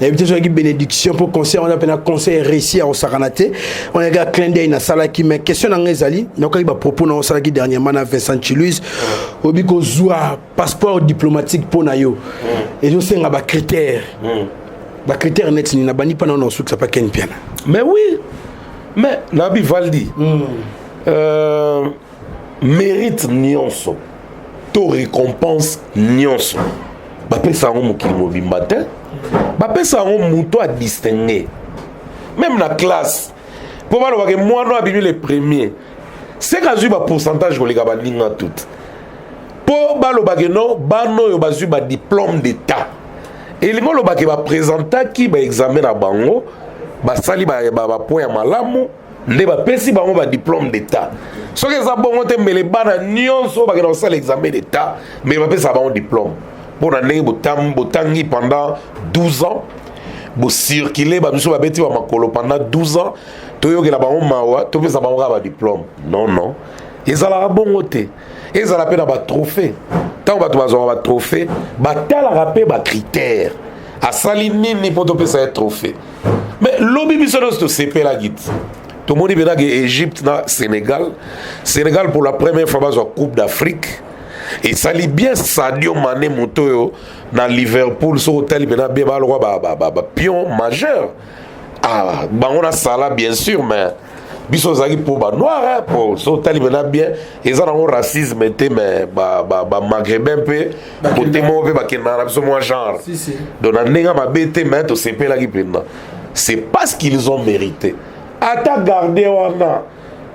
Nayebi te soki bénédiction mpo concert wana mpena concert réussi ya kosakana te. Wana kaka clin d'œil nasalaki, mais question na ngai ezali, nakokaki bapropos na osalaki dernièrement na Vincent Chiluise, oyebi kozwa passeport diplomatique mpo na yo ezosenga bacritère, bacritère neti nini? Nabandi mpa na na osukisa pa Ken Piana. Mais oui, mais nabi Valdi, mérite nyonso to récompense nyonso, bapesa yango mokili mobimba te, bapesa yango moto adistingue. Même na classe, mpo balobaka mwana oyo abimi le premier, seke azwi bapourcentage koleka baninga toute. Mpo balobake no, bana oyo bazwi badiplôme d'état, elingi olobake baprésentaki baexamen na bango, basali bapoint ya malamu, nde bapesi bango badiplôme d'état. Soki eza bongo te, mbele bana nyonso oyo bakenda kosala examen d'état, mbele bapesaka bango diplôme mpo na ndenge botangi pendant 12 ans, bocircule, bamiso babeti bamakolo pendant 12 ans, toyokela bango mawa, topesa bango kaka badiplôme. Non, non, ezalaka bongo te. Ezala mpe na batrophée, ntango bato bazwaka batrophée, batalaka mpe bacritère, asali nini mpo topesa ye trophée. Mais lobi biso nyonso tosepelaki ti tomoni mpenza ke Égypte na Sénégal, Sénégal pour la première fois bazwa Coupe d'Afrique, esali bien. Sadio Mané, moto oyo na Liverpool, soki otali mpena bien, balokwa bapion majeur, ah, bango na Sala bien sûr, mais biso ozalaki mpo banoir, po so otali mpena bien, eza nango racisme te, mais bamaghrébin mpe kote moko mpe bakendaka na biso mwa genre. Donc na ndenge mabe te, mais tosepelaki mpenza, c'est parce qu'ils ont mérité. Ata gardien wana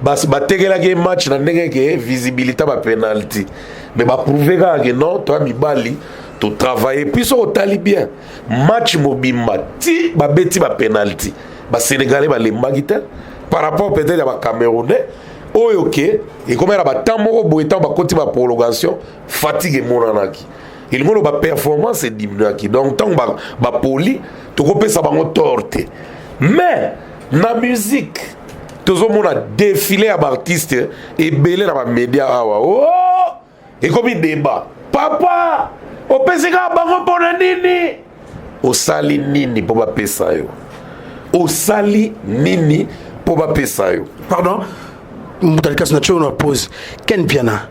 batekelaki ye match na ndenge ke visibilité bapenalty, mais baprouve kaka ke non, toya mibali, totravaille. Puis soki otali bien match mobimba ti babeti bapenalty, basénégalais balembaki te par rapport peut-être ya bacamerounais oyo ke ekomaki na batemps moko boye, ntango bakoti baprolongation, fatigue emonanaki, elingi oloba baperformance ediminuaki. Donc ntango bapoli, tokopesa bango tort te. Mais na musique, tozomona défilé ya baartiste ebele na bamédia awa. Oh! Ekomi débat: papa, opesi kaka bango mpona nini? Osali nini mpo bapesa yo? Osali nini mpo bapesa yo? Pardon, moto Alikasi, na tio na pause. Ken Piana,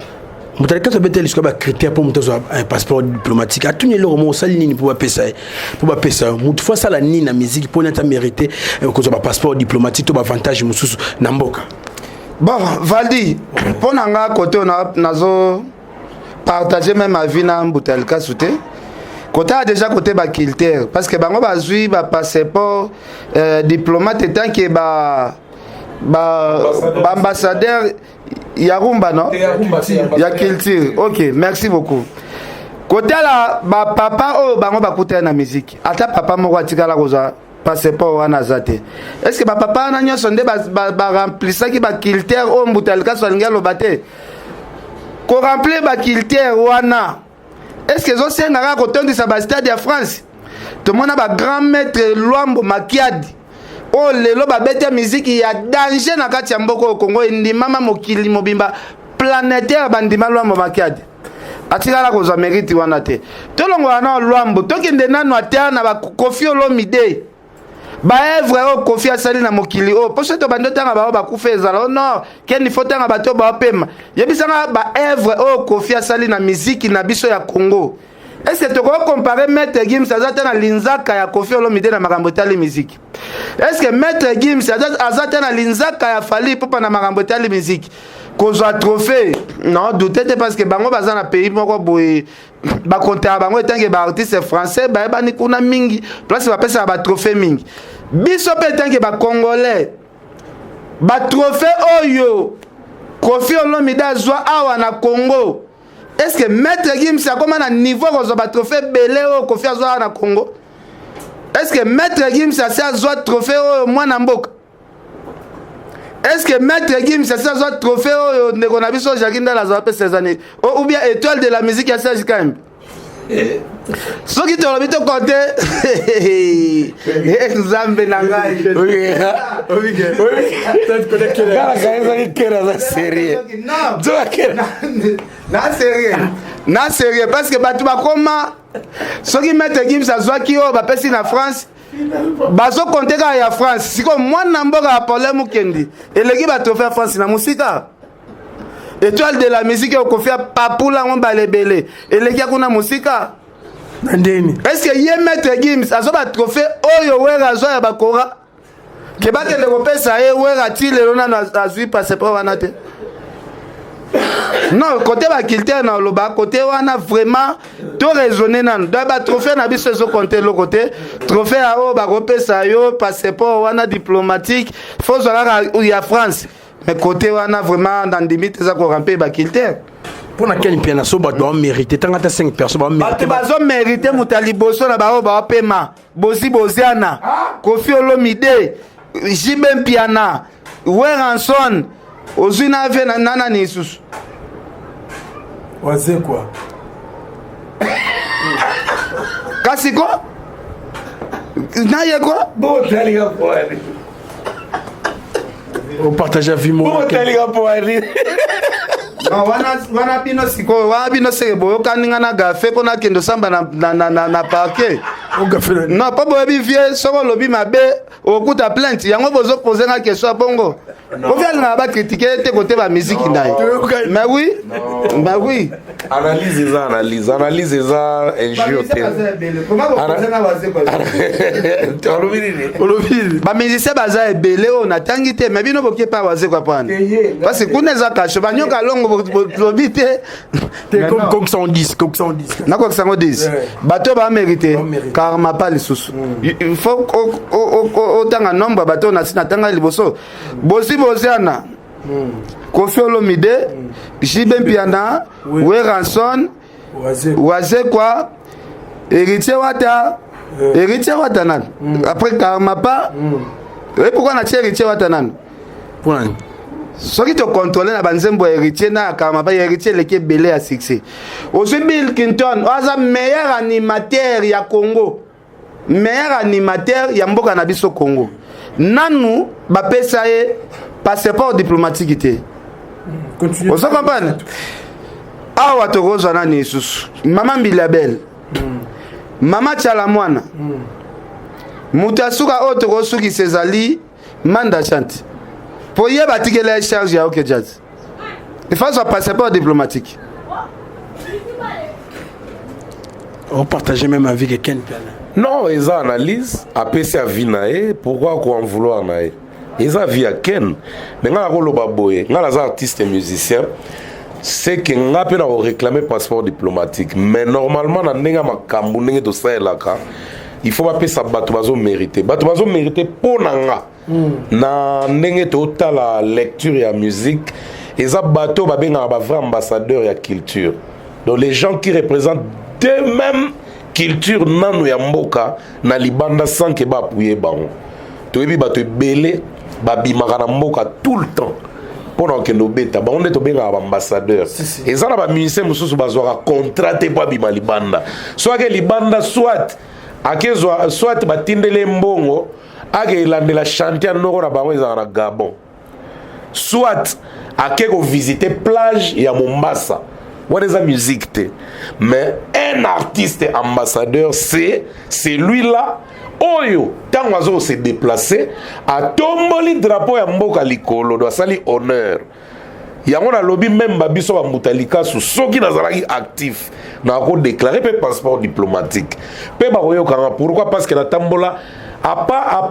moto Alikasi abeteli sikoyo bacritère mpo moto azwa un passeport diplomatique. Atuni eloko moko: osali nini mpo bapesa ye, mpo bapesa yo? Motu fo asala nini na musique mpo nati amérité kozwa bapasseport diplomatique to baavantage mosusu na mboka? Bon, Valdi, mpo na nga, kote oyo nazo partage même avis na Mbuta Likasu te. Kote ya déjà kote bacritère, parce que bango bazwi bapasseport diplomate tant que ba baambassadeur ya rumba, non, ya culture. Ok, merci beaucoup. Kotala bapapa oyo bango bakutana na musique, ata papa moko atikala kozwa passeport wana aza te. Est ce que bapapa wana nyonso nde baremplisaki bacritère oyo Mbuta Likaso alingi aloba te? Koremplir bacritère wana, est ce que ezosenga kaka kotondisa bastade ya France? Tomona bagrand maître Lwambo Makiadi oyo lelo babeta miziki ya danger na kati ya mboka oyo Kongo, endimama mokili mobimba, planétaire, bandima Lwambo Makiadi, atikala kozwa mérite wana te. Tolongola na Lwambo, tokende nano ata na bakofi Olomide, baœuvre oyo Kofi asali na mokili oyo, mpo soki tobandi otanga bango bakufa, ezala o nord kendi fo tanga bato oyo baopema. Yebisanga baœuvre oyo Kofi asali na miziki na biso ya Congo. Est-ce tokoki comparer Maître Gims? Aza te na linzaka ya Kofi Olomide na makambo etali miziki. Est ce que Maître Gims aza te na linzaka ya Fally Ipupa na makambo etali miziki? Kozwa trophée non doute te, parce que bango baza na pays moko boye, bakontaka bango etanke baartiste français, bayebani kuna mingi, place bapesaka batrophée mingi. Biso mpe etanke bacongolais, batrophée oyo Koffi Olomide azwa awa na Congo, est ce que Maître Gims akóma na niveau kozwa batrophée ebele oyo Koffi azwa awa na Congo? Est ce que Maître Gims asi azwa trophée oyo mwana mboka? Est ce que Maître Gims asi azwa trophée oyo ndeko na biso Jacki Ndala azwa, apesa ezani, ou bien étoile de la musique ya Serge Kayembe? Soki tolobi tokonte, Nzambe na ngai. Ezaki kere aza sérieux. Na sérieux, na sérieux, parce que bato bakoma, soki Maître Gims azwaki oyo bapesi na France, bazokonte kaka ya France. Sikoyo mwana mboka ya Paulin Mukendi eleki batrophée ya France na mosika. Étoile de la musique oyo Koffi apapula yango mbala ebele eleki kuna mosika. Na ndeni. Est ce que ye Maître Gims azwa batrophée oyo Wera azwa ya bakora ke bakende kopesa ye? Wera ti lelo nano azwi passeport wana te. Non, côté baculture na oloba, côté wana vraiment to raisonner nano. Donc batrophée na biso ezokonte eloko te. Trophée ya oyo bakopesa yo passeport wana diplomatique, faut ozwa kaka ya France. Mais côté wana vraiment nandimi te, eza korampe baculture. Mpo na Ken Mpiana, so bato baomérite, tanga ata 5 personnes baomérite. Bato bazomérite, moto ya liboso na baoyo baopema, Bozi Boziana, Koffi Olomide, JB Mpiana, Werrason, ozwi na ave na nani lisusu? Wazekwa. Kasi ko na ye ko. Botalika poani. Opartage avis moko. Botalika poani. Non, wana wana bino sikoyo, wana bino seke boyokani nga na gafe mpo nakende osamba na parquet. Non, mpo boyebi vie, soki olobi mabe okuta plainte. Yango bozopose nga question ya bongo. Koffi alingaka bacritiquer te kote bamiziki na ye, mais oui, mais oui. Analyse eza analyse, analyse eza injure te. Olobi nini? Bamusicien baza ebele oyo natangi te, mais bino bokie pa Wazekwa pana, parce que kuna eza kasho banyoka longo, lobi te. Comme 110, comme 110. Nakokisa yango 10, bato bamérite karma pa lisusu. Il faut otanga nombre ya bato oyo nasi natanga liboso: Bozi Boziana, Koffi Olomide, JB Mpiana, Werrason, Wazekwa, Héritier Wata, Héritier Wata nani après karma pa. Oye pourquoi natie Héritier Wata nani? Mpona Soki tocontrôle na banzembo ya Héritier na ya karma pa, ya Héritier eleki ebele ya succès. Ozwi Bill Clinton oyo aza meilleur animateur ya Congo, meilleur animateur ya mboka na biso Congo, nanu bapesa ye passeport diplomatique te. Ozo comprendre? Awa tokozwa nani lisusu? Mama Mbilabel, mama Tiala Mwana. Moto ya suka oyo tokosukisa ezali Manda Chante, mpo ye batikela ye charge ya OK Jazz, ifazwa passeport diplomatique. Opartage même avis que Ken Piana? Non, eza analyse, apesi avis na ye. Pourquoi ko en vouloir na ye? Eza avis ya Ken. Mais ngai nakoloba boye, ngai naza artiste musicien, c'est que nga mpe na koréclame passeport diplomatique. Mais normalement, na ndenge ya makambo ndenge tosalelaka, il faut bapesa bato bazomérite. Bato bazomérite, mpo na nga, na ndenge totala lecture ya musique, eza bato babengaka bavrai ambassadeur ya culture, donc les gens qui représentent d'eux-mêmes culture nanu ya mboka na libanda sans ke baappuye bango. Toyebi bato ebele babimaka na mboka tout le temps mpo na kokende obeta, bango nde tobengaka baambassadeur. Eza na bamusicien mosusu bazwaka contrat te mpo abima libanda. So ake libanda, soit akezwa, soit batindeli ye mbongo ake elandela chantier noko na bango ezalaka na Gabon, soit ake kovisite plage ya Mombasa. Wana eza musique te. Mais un artiste ambassadeur, c'est celui-là oyo ntango azo se déplacer, atomboli drapeau ya mboka likolo, do asali honneur. Yango nalobi, même babiso bambuta likasu, soki nazalaki actif, nakodéclare mpe passeport diplomatique mpe bakoyokanga. Pourquoi? Parce que natambola à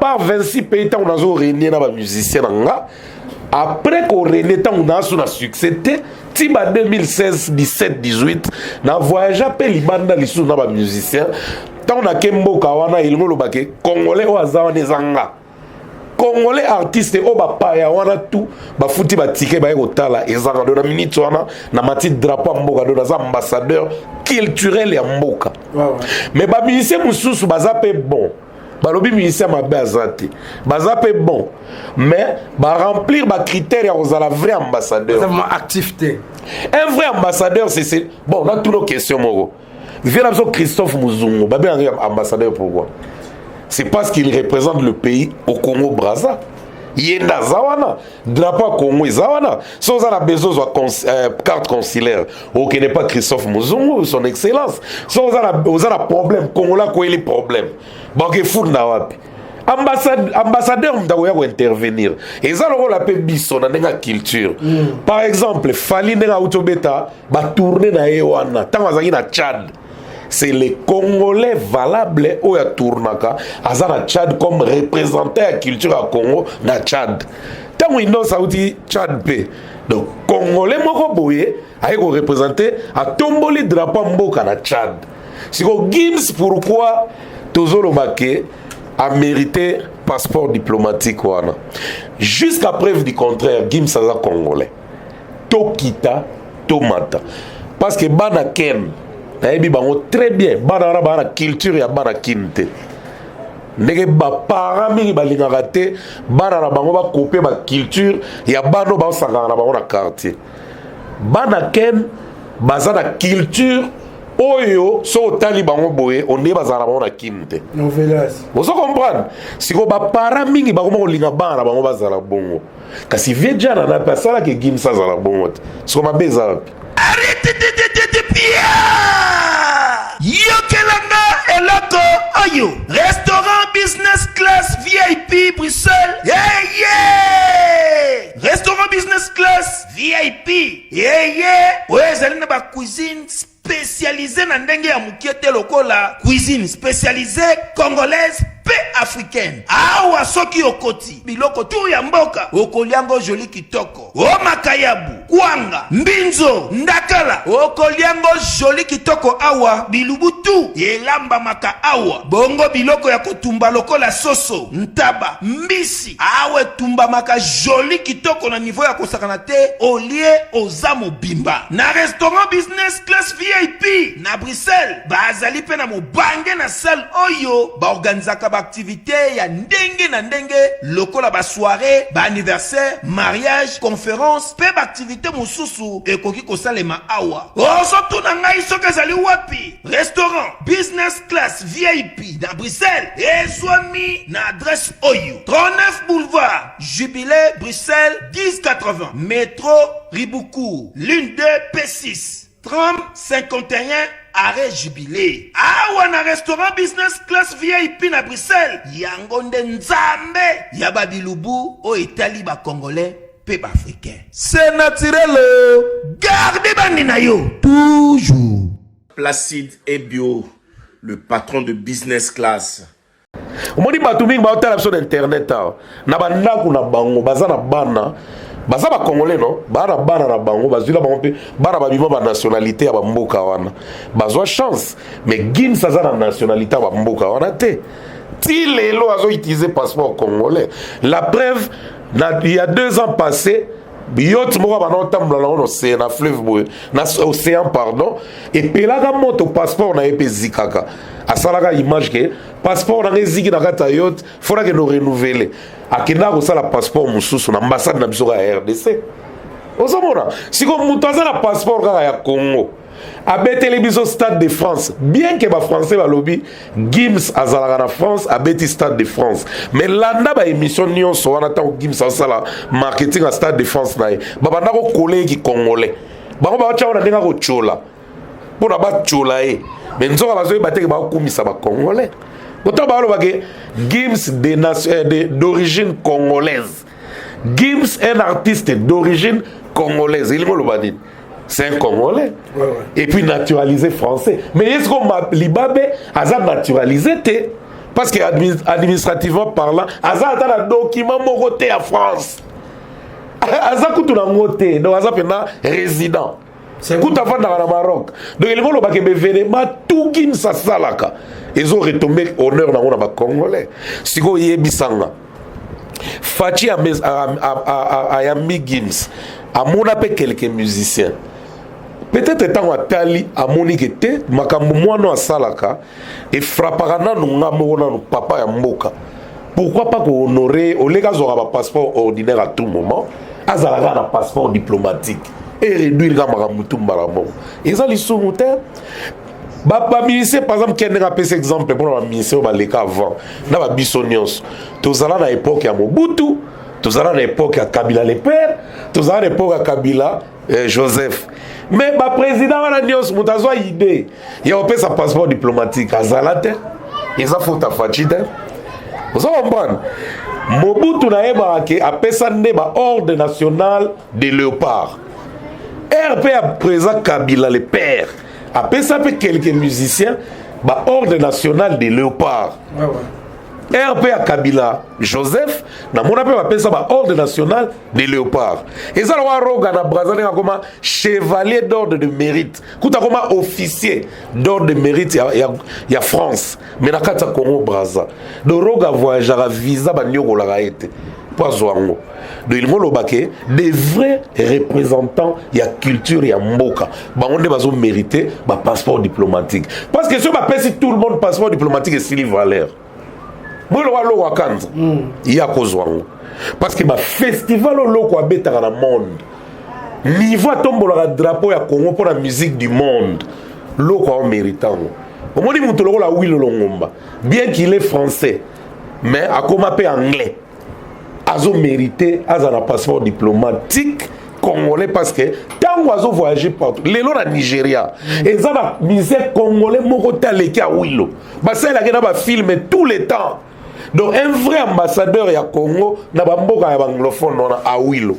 part 26 pays. Ntango nazo réunir na bamusicien na nga, Après korene, ntango naasu na succès te, ti ba 2016, 17, 18, na voyage mpe libanda lisusu na bamusicien. Ntango nake mboka wana, elingi olobake Congolais oyo aza wana eza nga Congolais artiste oyo bapaya wana tu bafuti batike baye kotala ezanga. Do na minute wana namati drapeau ya mboka, do naza ambassadeur culturel ya mboka. Mais bamusicien mosusu baza mpe bon, balobi musicien mabe aza te, baza mpe bon, mais baremplir bacritère ya kozala vrai ambassadeur. Vraiment actif te. Un vrai ambassadeur, c'est bon. Natuna question moko: vieux na biso Christophe Muzungu, babengaka ambassadeur pourquoi? C'est parce qu'il représente le pays au Congo Brazza. Ye nde aza wana, drapeau ya Congo eza wana. So oza na besoin ozwa carte consulaire, okende pa Christophe Muzungu, son excellence. So oza na problème, Congolais akoyeli problème, bakefunda wapi? Ambassadeur moto akoya kointervenir. Eza lokola mpe biso na ndenge ya culture. Par exemple, Fally, ndenge auti obeta batournée na ye wana, ntango azalaki na Tchad, c'est le Congolais valable oyo atournaka, aza na Tchad comme représentant ya culture ya Congo na Tchad. Ntango Innoss auti Tchad mpe, donc Congolais moko boye aye koreprésente, atomboli drapeau ya mboka na Tchad. Siko Gims, pourquoi tozoloba ke amérité passeport diplomatique wana? Jusqu'à preuve du contraire, Gims aza Congolais, tokita tomata, parce que bana ken nayebi bango très bien. Bana wana baa na culture ya bana Kine te, ndenge baparent mingi balingaka te bana na bango bakope baculture ya bana oyo baosangaka na bango na quartier. Bana ken baza na culture oyo so otali bango boye, ondenge bazala na bango na Kine te. Ozo comprendre? Sikoyo baparent mingi bakoma kolinga bana na bango bazala bongo, kasi vieux Djanana mpe asalaki Gims azala bongo te. Siko mabe eza wapi? Yokelanga eloko oyo: restaurant business class VIP Bruxelles. Yeye, restaurant business class VIP yeye oyo ezali na bacuisine spécialisé na ndenge ya mokie te, lokola cuisine spécialisée congolaise mpe africaine. Awa soki okoti, biloko tu ya mboka okoliango joli kitoko: o makayabu, kwanga, mbinzo, ndakala, okoliango joli kitoko. Awa bilubu tu elambamaka awa bongo, biloko ya kotumba lokola soso, ntaba, mbisi, awa etumbamaka joli kitoko na niveau ya kosakana te. Olie, oza mobimba. Na restaurant business class VIP na Bruxelles, bazali mpe na mobange na salle oyo baorganizaka baaktivité ya ndenge na ndenge, lokola basoirée, baanniversaire, mariage, conférence mpe baaktivité mosusu ekoki kosalema awa. Ozotuna ngai soki ezali wapi? Restaurant business class VIP na Bruxelles ezwami na adresse oyo: 39 boulevard Jubilé, Bruxelles 1080, métro Ribaucourt, ligne 2 P6, tram 51, arrêt Jubilé. Awa na restaurant business class VIP na Bruxelles, yango nde nzambe ya babilubu oyo etali bacongolais mpe baafricain. C'est naturel, garde bandi na yo toujours. Placide Ebio, le patron de business class. Omoni, bato mingi baotala biso na internet awa, na bandako na bango baza na bana, baza bacongolais, no baa na bana na bango, bazwila bango mpe bana babima banationalité ya bamboka wana, bazwa chance. Mais Gims aza na nationalité ya bamboka wana te, ti lelo azoutiliser passeport congolais. La preuve, il y a 2 ans passé, yacht moko bana otambola nango na océan, na fleuve boye, na océan, pardon, epelaka moto, passeport na ye mpe ezikaka. Asalaka image ke passeport nanga eziki na kati ya yacht, faut nakende renouveler. Akendaka kosala passeport mosusu na ambassade na biso kaka ya RDC. Ozomona sikoyo, moto aza na passeport kaka ya Congo, abeteli biso Stade de France. Bien ke bafrançais balobi Gims azalaka na France, abeti Stade de France, mais landa baémission nyonso wana, ntango Gims asala marketing ya Stade de France na ye, babanda kokola ye ki congolais. Bango baotya wana ndenge akotyola mpona batyola ye, mais nzoka bazoyeba teke bakokumisa bacongolais. Pourtant balobake Gims d'origine congolaise. Gims, un artiste d'origine congolaise, elingi oloba nini? C'est un Congolais et puis naturalisé français. Mais ye siko libabe aza naturalisé te, parce que administrativement parlant, aza ata na document moko te ya France. Aza kutu nango te, donc aza mpenza résident, kutu avandaka na Maroc. Donc elingi olobaka baévénement tout Gims asalaka ezo retombe honneur nango na bacongolais. Sikoyo oyebisanga, Fatshi ayambi Gims, amona mpe quelques musiciens. Peut-être ntango atali, amoni ke te, makambo mwana asalaka efrappaka nanu nga moko, nanu papa ya mboka. Pourquoi pas kohonorer? Oleka azwaka bapasseport ordinaire à tout moment, azalaka na passeport diplomatique e réduire ka makambo tu mbala moko. Eza lisumu te. Bamusicien, par exemple, ke ndenge apesa exemple mpona bamusicien oyo baleka avant na babiso nyonso, tozala na époque ya Mobutu, tozala na époque ya Kabila le père, tozala na époque ya Kabila Joseph. Mais baprésident wana nyonso, moto azwa idée ya kopesa passeport diplomatique azala te. Eza faute ya Fatshi te. Oza comprendre? Mobutu nayebaka ke apesa nde baordre national de léopard. Rp ya président Kabila le père apesa mpe quelques musiciens baordre national de léopard. Rp ya Kabila Joseph, namona mpe bapesa baordre national de léopard. Eza lokwa Roga na Braza, ndenge akoma chevalier d'ordre de mérite, kuta akoma officier d'ordre de mérite ya France. Mais na kati ya Congo Braza, donc Roga voyageaka, visa baniokolaka ye te mpo azwa yango. Donc elingi oloba ke des vrais représentants ya culture ya mboka, bango nde bazomérite bapasseport diplomatique, parce que soki bapesi tout le monde passeport diplomatique, esili valeur. Boyeloko aloko akanza ye akozwa yango, parce que bafestival oloko abetaka na monde, niveau atombolaka drapeau ya Congo mpo na musique du monde, loko aomérite yango. Omoni moto lokola Wilo Longomba, bien qu'il est français, mais akoma mpe anglais, azomérite aza na passeport diplomatique congolais, parce que ntango azovoyage partout lelo na Nigeria, eza na musicien congolais moko te aleki Awilo. Basalelaki na bafilme tout le temps. Donc un vrai ambassadeur ya Congo na bamboka ya baanglophone wana, Awilo,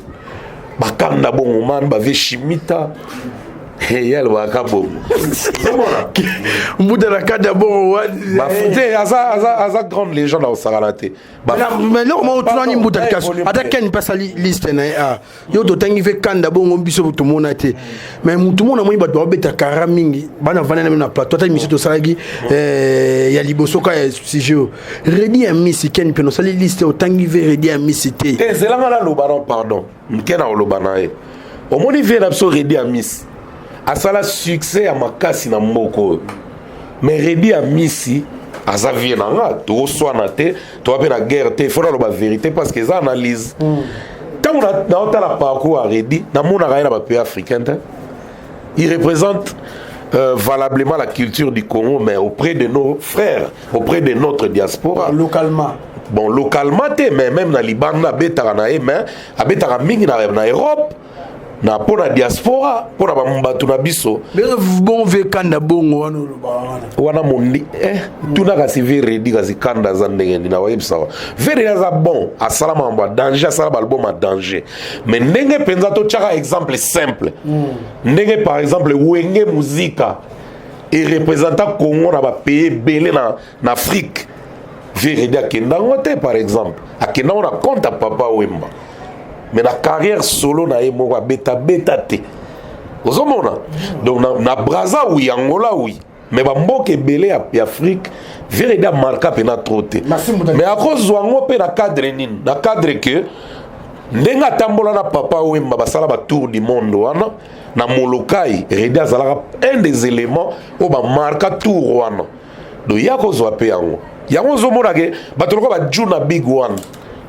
bakanda bongo man bave Shimita, ye alobaka bongo. Omona? Mbuta na kati ya bongo. Te, aza grande légende, akosakana te. Mais eloko moko tunani, mbuta likaso, ata Ken mpe asali liste na ye. A yo totangi mpe kanda bongo, biso tomona te. Mais mutu mona moni bato babeta kara mingi, bana vanda na na plateau, ata émission tosalaki ya liboso ka ya sujet oyo, Reddy Amisi. Ken mpe nosali liste, otangi ve Reddy Amisi te. Te, ezelanga naloba. Non, pardon, nke na koloba na ye. Omoni vie na biso, Reddy Amisi asala succès ya makasi na mboka oyo, mais Reddy Amisi aza vie na nga, tokoswana te, toza mpe na guerre te. Faut naloba vérité parce que eza analyse. Ntango naotala parcours ya Reddy, namonaka ye na bapays africain te. Il représente valablement la culture du Congo, mais auprès de nos frères, auprès de notre diaspora. Localement? Bon, localement te, mais même na libanda abetaka na ye, mais abetaka mingi na Europe, na mpo na diaspora, mpo na bato na biso. Bon, ve kanda bongo wana olobaka wana. Wana mondi tuna kasi ve Reddy. Kasi kanda aza ndenge nini? Nakoyebisaka, ve Reddy aza bon, asala makambo ya danger, asala baalbum ya danger. Mais ndenge mpenza totiaka exemple simple, ndenge par exemple Wenge Muzika ereprésenta Congo na bapays ebele na Afrique, ve Reddy akendango te. Par exemple, akendango na compte ya Papa Wemba, mais na carrière solo na ye moko abetabeta te. Ozomona? Donc na Braza, oui, Angola, oui, mais bamboka ebele ya Afrique, ve Reddy amarka mpena trop te. Mais akozwa yango mpe na cadre nini? Na cadre ke ndenge atambola na Papa Wemba, basala batour du monde wana na Molokai, Reddy azalaka un des éléments oyo bamarka tour wana. Donc ya kozwa mpe yango. Yango ozomona ke bato lokola bajuna big one,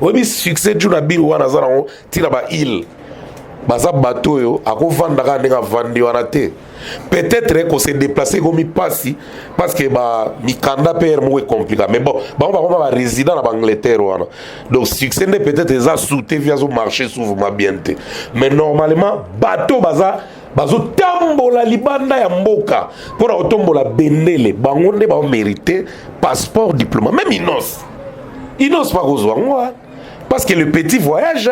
oyebi succès Juna Big wana aza nango ntina baile, baza bato oyo akovanda kaka ndenge avandi wana te. Peut-être kose déplacer ekomi mpasi parce que bamikanda mpe ere moko ecompliqué. Mais bon, bango bakoma barésident na baangleterre wana. Donc succès nde peut-être eza su te, vi azomarche souvent bien te. Mais normalement bato baza bazotambola libanda ya mboka mpona kotombola bendele, bango nde baomérite passeport diplôme. Même Innoss bakozwa yango parce que le petit voyage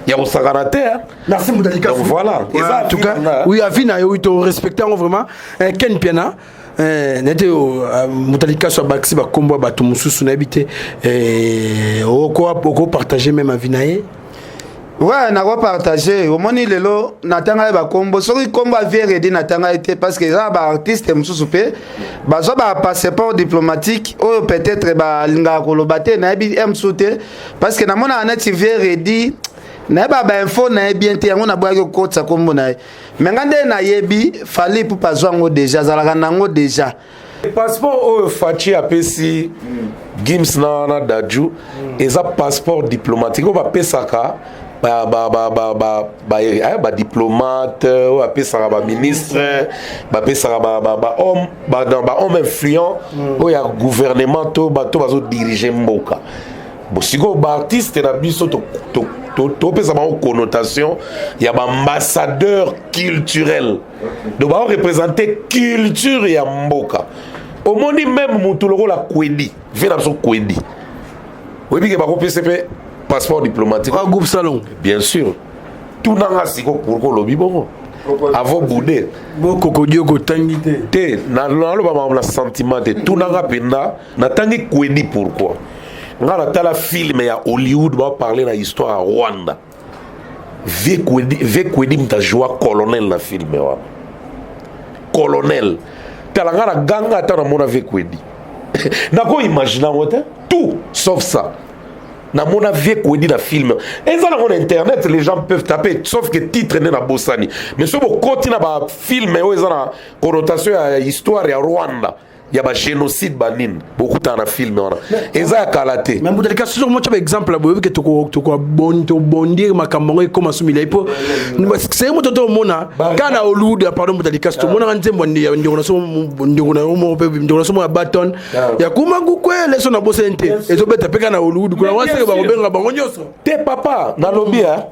ya kosakana te. Merci, Moutalika. Donc voilà. Eza en tout cas, oui, avis na yo to respecter yango vraiment. Ken Piana, nete Mutalika so abakisi bakombo ya bato mosusu, nayebi te, okopartage même avis na ye. Ouais, nakopartage. Omoni lelo natanga ye bakombo, soki nkombo ya vieux Redi natanga ye te, parce que eza na baartiste mosusu mpe bazwa bapasseport diplomatique oyo peut-être balingaka koloba te. Nayebi ye mosusu te, parce que namonaka neti vieux Redi, nayeba bainfo na ye bien te, yango naboyaki kokotisa nkombo na ye. Mais nga nde nayebi Fally Ipupa azwa yango déjà, azalaka nango déjà. Passeport oyo Fatshi apesi Gims na Dadju eza passeport diplomatique oyo bapesaka badiplomate, oyo bapesaka baministre, bapesaka bahomme bahomme influent oyo ya gouvernement to bato bazodirige mboka. Bon, sikoyo baartiste na biso, topesa bango connotation ya baambassadeur culturel, donc baoreprésente culture ya mboka. Omoni, même motu lokola Kwedi, ve na biso Kwedi, oyebi ke bakopesa mpe passeport diplomatique. Ah, groupe salon. Bien sûr. Tunanga siko pourquoi olobi bongo avo bude. Bokokodi okotangi te. Te, naloba makambo na sentiment te. Tunanga mpenza, natangi Kwedi pourquoi? Nga natala film ya Hollywood, baparle na histoire ya Rwanda. Vieux Kwedi moto ajoua colonel na film wana, colonel. Tala, nga na ganga ata namona vieux Kwedi, nakoimagine yango te, tout sauf ça. Namona vieux Kwedi na film, eza nango na internet, les gens peuvent taper, sauf que titre nde nabosani. Mais soki bokoti na bafilm oyo eza na connotation ya histoire ya Rwanda, ya bagénocide, banini, bokutana na film wana, eza ya kala te. Mais mbutalika, soki motya baexemple ya boye, ke tokobondir makambo yango ekóma so milai, mpo seye moto tomona kaka na Hollywood. Pardon, mbutalika, tomonaka nzembo ya ndeko na so, ndeko na yo moko mpe, ndeko na so moko ya baton ya kuma kukwele so na bosani te, ezobeta mpe kaka na Hollywood kuna waseke bakobenga bango nyonso. Te papa, nalobi ya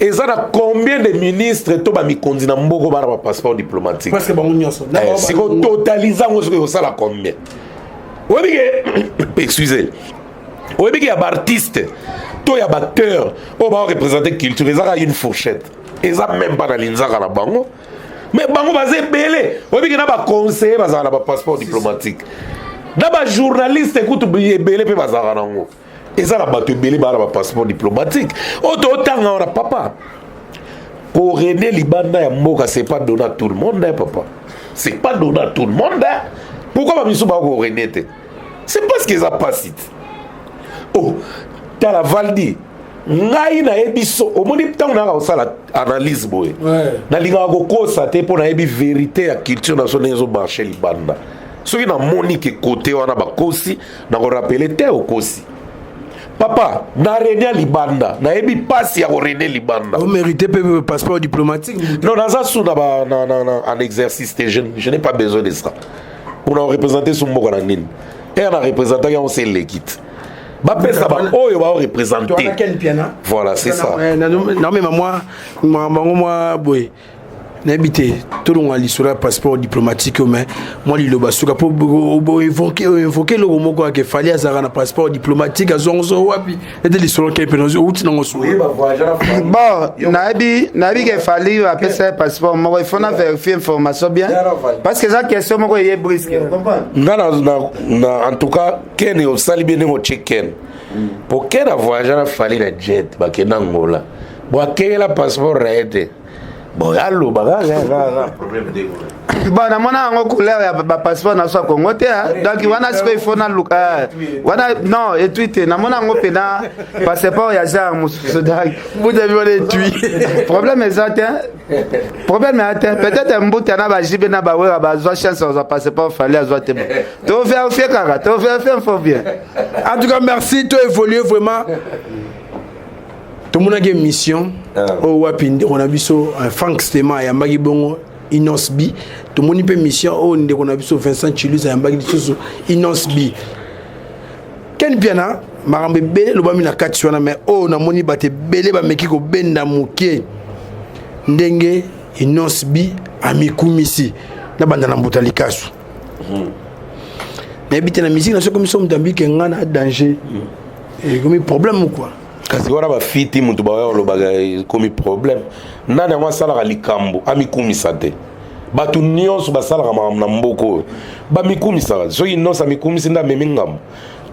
eza na combien de ministre to bamikonzi na mboka bana bapasseport diplomatique? Presque bango nyonso. Siko totalise yango, soki ekosala combien? Oyebi ke, excusez, oyebi ke ya baartiste to ya baacteur oyo baoreprésente culture, ezaka une fourchette, eza même pas na linzaka na bango, mais bango baza ebele. Oyebi ke na baconseiller bazalaka na bapasseport diplomatique, na bajournaliste kutu ebele mpe bazalaka nango. Eza na bato ebele baa na bapasseport diplomatique oyo tootanga wana. Papa, korene libanda ya mboka, c'est pas donné à tout le monde, hein, papa, c'est pas donné à tout le monde, hein. Pourquoi bamisu bakorene te? C'est parce que eza pasi te. Oh, tala Valdi, ngai nayebi so omoni ntango nayaka kosala analyse boye, nalingaka kokosa te, mpo nayebi vérité ya culture na biso ndenge ezomarche libanda. Soki namoni ke kote wana bakosi, nakorappeler te okosi. Papa, na rene ya libanda, nayebi mpasi ya korene libanda. Omérite mpe passeport diplomatique. Non, naza su na, ba, na, na, na, en exercice te. Je n'ai pas besoin de ça mpona koreprésente su mboka na nini. Ere na représentaki yango, se eleki te, bapesa baoyo baoreprésente. Voilà, c'est ça. Naomema mwa bango mwa boye, nayebi te, tolonga lisolo ya passeport diplomatique oyo, mais mwa liloba suka, mpo oinvoke eloko moko yake Fally azalaka na passeport diplomatique, azwango so wapi? Ete lisolo ke mpe outi nango so. Bon, nayebi ke Fally apesa ye passeport moko. Il faut na vérifier information bien, parce que eza question moko eye brusque. Nga na, en tout cas, Ken, osali bien ndenge otie Ken, po Ken avoyage na Fally na jet, bakenda Ngola. Bo akeyela passeport na ye te. Bon, aloba kaka problème te. Bon, namona yango couleur ya bapasseport na biso ya Congo te. Donc wana sikoyo il faut naluka wana. Non, etui te, namona yango mpena passeport ya genre mosusu. Donc mbuta bi wana etui. Problème eza te, problème eza te. Peut-être mbuta na bajibe na bawera bazwa chance bazwa passeport, Fally azwa te. To vérifie kaka, to vérifie info bien. En tout cas, merci. To évolue vraiment. Tomonaki émission oyo wapi ndeko na biso Frank Stema ayambaki bongo Innoss'B. Tomoni mpe mission oyo ndeko na biso Vincent Chilus ayambaki lisusu Innoss'B. Ken Piana, makambo ebele elobami na kati wana, mais oyo namoni bato ebele bameki kobenda moke ndenge Innoss'B amikumisi na banda na mbuta likasu. Nayebi te, na musique na soki miso moto ambike nga na danger, ekomi problème quoi. Kasi wana bafiti moto baya olobaka ekomi problème. Nani yango asalaka likambo amikumisa te? Bato nyonso basalaka makambo na mboka oyo bamikumisaka. Soki nyonso amikumisi nde amemi ngambo.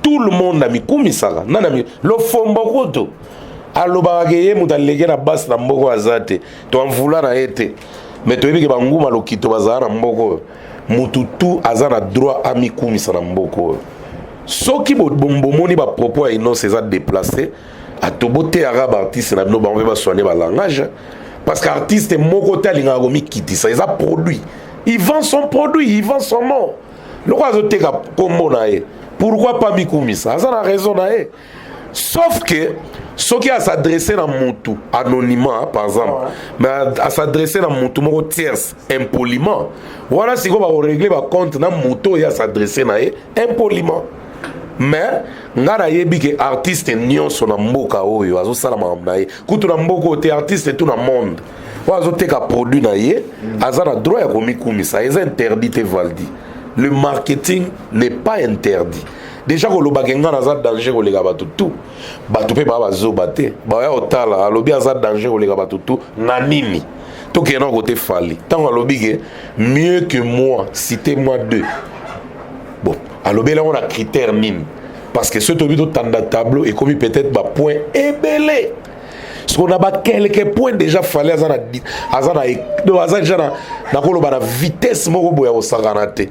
Tout le monde amikumisaka. Nani lofombo kutu? Alobaka ke ye moto aleki na base na mboka aza te. To envula na ye te. Mais toyebi ke banguma lokito bazala na mboka oyo. Mutu tout aza na droit amikumisa na mboka oyo. Soki bomoni ba propos ya Innoss eza déplacé, ato boteyaka ba artiste na bino bango mpe basoigne ba langage. Parce que artiste moko te alingaka komikitisa, eza produit. Il vend son produit, il vend son nom. Lokola azoteka kombo na ye, pourquoi pas mikumisa? Aza na raison na ye. Sauf que soki as'adresse na mutu anonymat par exemple, mais as'adresse na mutu moko tierce impoliment, wana sikoyo bakorégler bacompte na mutu oyo as'adresse na ye impoliment. Mais nga nayebi ke artiste nyonso na mboka oyo azosala makambo na ye, kutu na mboka oyo te, artiste tout na monde oyo azoteka produit na ye aza na droit ya komikumisa. Eza interdit te, Valdi. Le marketing n'est pas interdit. Déjà kolobaka nga naza danger koleka bato tout, bato mpe baa bazoba te, baya kotala. Alobi aza danger koleka bato tout na nini? Tokende na kote Fally. Ntango alobi ke mieux que moi, citez moi deux, bon, alobeli yango na critère nini? Parce que soki toyebi totanda tableau, ekomi peut-être bapoint ebele. Soki na baquelques points déjà, Fally aza na aza na donc aza déjà na nakoloba na vitesse moko boye ya kosakana te.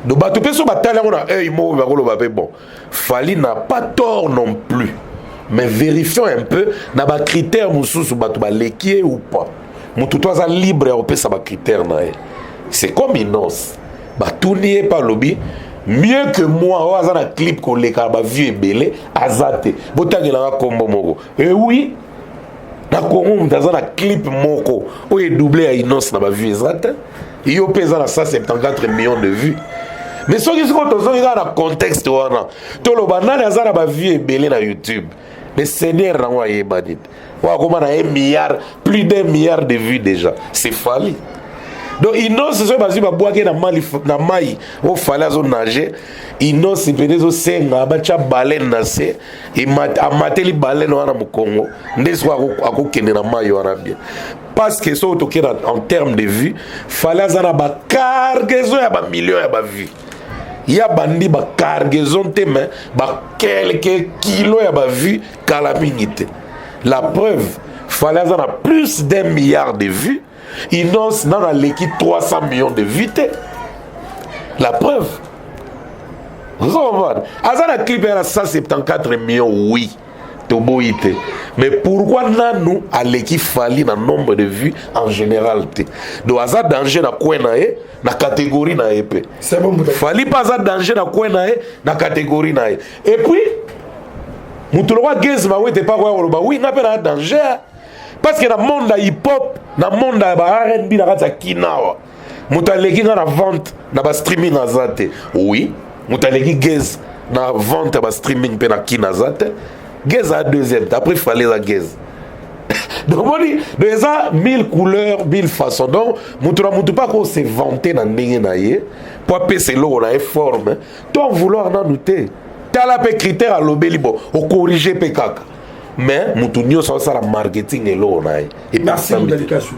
Donc bato mpe so batali yango na œil moko, bakoloba mpe bon, Fally n'a pas tort non plus, mais vérifions un peu na bacritère mosusu, bato baleki ye ou pas. Motu to aza libre ya kopesa bacritère na ye. C'est comme Innoss, batuni ye mpe alobi mieux que moi, oyo aza na clip koleka bavues ebele aza te, botangelanga nkombo moko. E oui, na Congo moto aza na clip moko oyo edouble ya Innoss na bavues eza te. Yo mpe eza na 174 millions de vues. Mais soki sikoyo tozongi kaka na contexte wana, toloba nani aza na bavues ebele na YouTube? Mais seigneur nango ayebani te, oyo akoma na 1 milliard, plus d'un milliard de vues déjà, c'est Fally. Donc Innoss, soki bazwi babwaki na mali, na mai oyo Fally azonage, Innoss pene ezosenga batya baleine na se, amateli baleine wana mokongo nde soki akokende na mai wana bien. Parce que soki tokende en terme de vue, Fally aza na bacargaison ya bamillion ya bavues. Ya bandi bacargaison te, mais baquelques kilo ya bavues kala mingi te. La preuve, Fally aza na plus d'un milliard de vues, Innoss nano aleki 300 millions de vues te. La preuve, ozocomprendre, aza na clip ya na 174 millions, oui, toboyi te, mais pourquoi nanu aleki Fally na nombre de vues en général te? Donc aza danger na coin na ye, na catégorie na ye mpe. C'est bon. Fally mpe aza danger na coin na ye, na catégorie na ye. Et puis moto lokwa Gaz Mawete mpe akoya koloba: oui, nga mpe na danger, parce que na monde ya hip hop, na monde ya ba R&B na kati ya kinawa, moto aleki nga na vente na bastreaming aza te. Oui, moto aleki Gaz na vente ya bastreaming mpe na kina aza te. Gaz aya deuxième te, après Fally eza Gaz. Donc moni, donc eza mille couleurs, mille façons. Donc moto na motu mpe akose vanter na ndenge na ye mpo apesa eloko na ye forme. To en vouloir nanu te, tala mpe critère alobeli, bon, okorige mpe kaka, mais motu nyonso azosala marketing eloko na ye. Merci, Mudalikasu.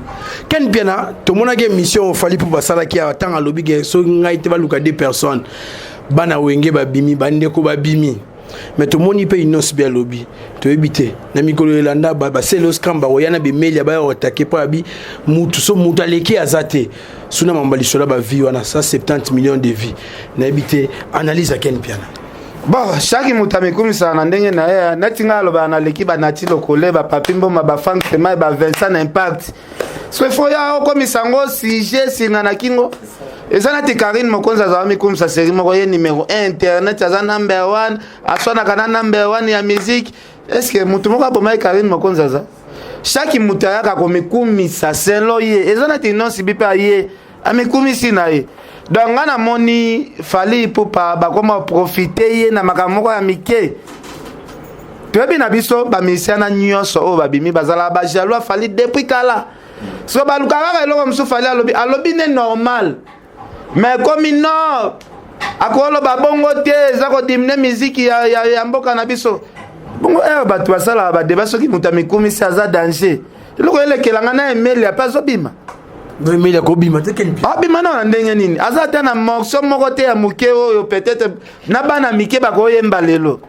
Ken Piana, tomonaki émission oFally mpo basalaki awa. Ntango alobi ke soki ngai te, baluka deux personnes, bana Wenge babimi, bandeko babimi. Mais tomoni mpe Innoss mpe alobi, toyebi te na mikolo elanda basele oscram bakoya na bemeli baya kotake mpo abi mutu so mutu aleki aza te suna mamba lisolo ya bavues wana 170 millions de vues. Nayebi te analyse ya Ken Piana. Bon, chaque moto amikumisaka na ndenge na ye. Neti ngai alobaka naleki banati lokole, bapapi mboma, baFrank Sema, baVincent na impact. So ifo ya okomisa yango sujet singa na kingo. Eza neti Karine Mokonzi azala mikumisa série moko, ye numéro 1 internet, aza number 1, aswanaka na number 1 ya musique. Est ce que motu moko abomaki Karine Mokonzi? Aza chaque moto ayaka komikumisa selon ye. Eza neti Innoss'B mpe aye amikumisi na ye. Donc nga namoni Fally Ipupa bakoma profite ye na makambo moko ya mike. Toyebi na biso bamusicien na nyonso oyo babimi bazalaka bajaloux aFally depuis kala. So baluka kaka eloko mosusu Fally alobi, alobi ne normal, mais komi non, akoloba bongo te, eza kodiminuer miziki ya mboka na biso. Bongo ere bato basalaka badébat, soki moto amikumisi aza danger, eloko elekelanga na Emelia mpe azobima. Emeli akobima te, Ken. Abima nao na ndenge nini? Aza ata na morceau moko te ya moke oyo peut-être na bana mike bakoyemba lelo.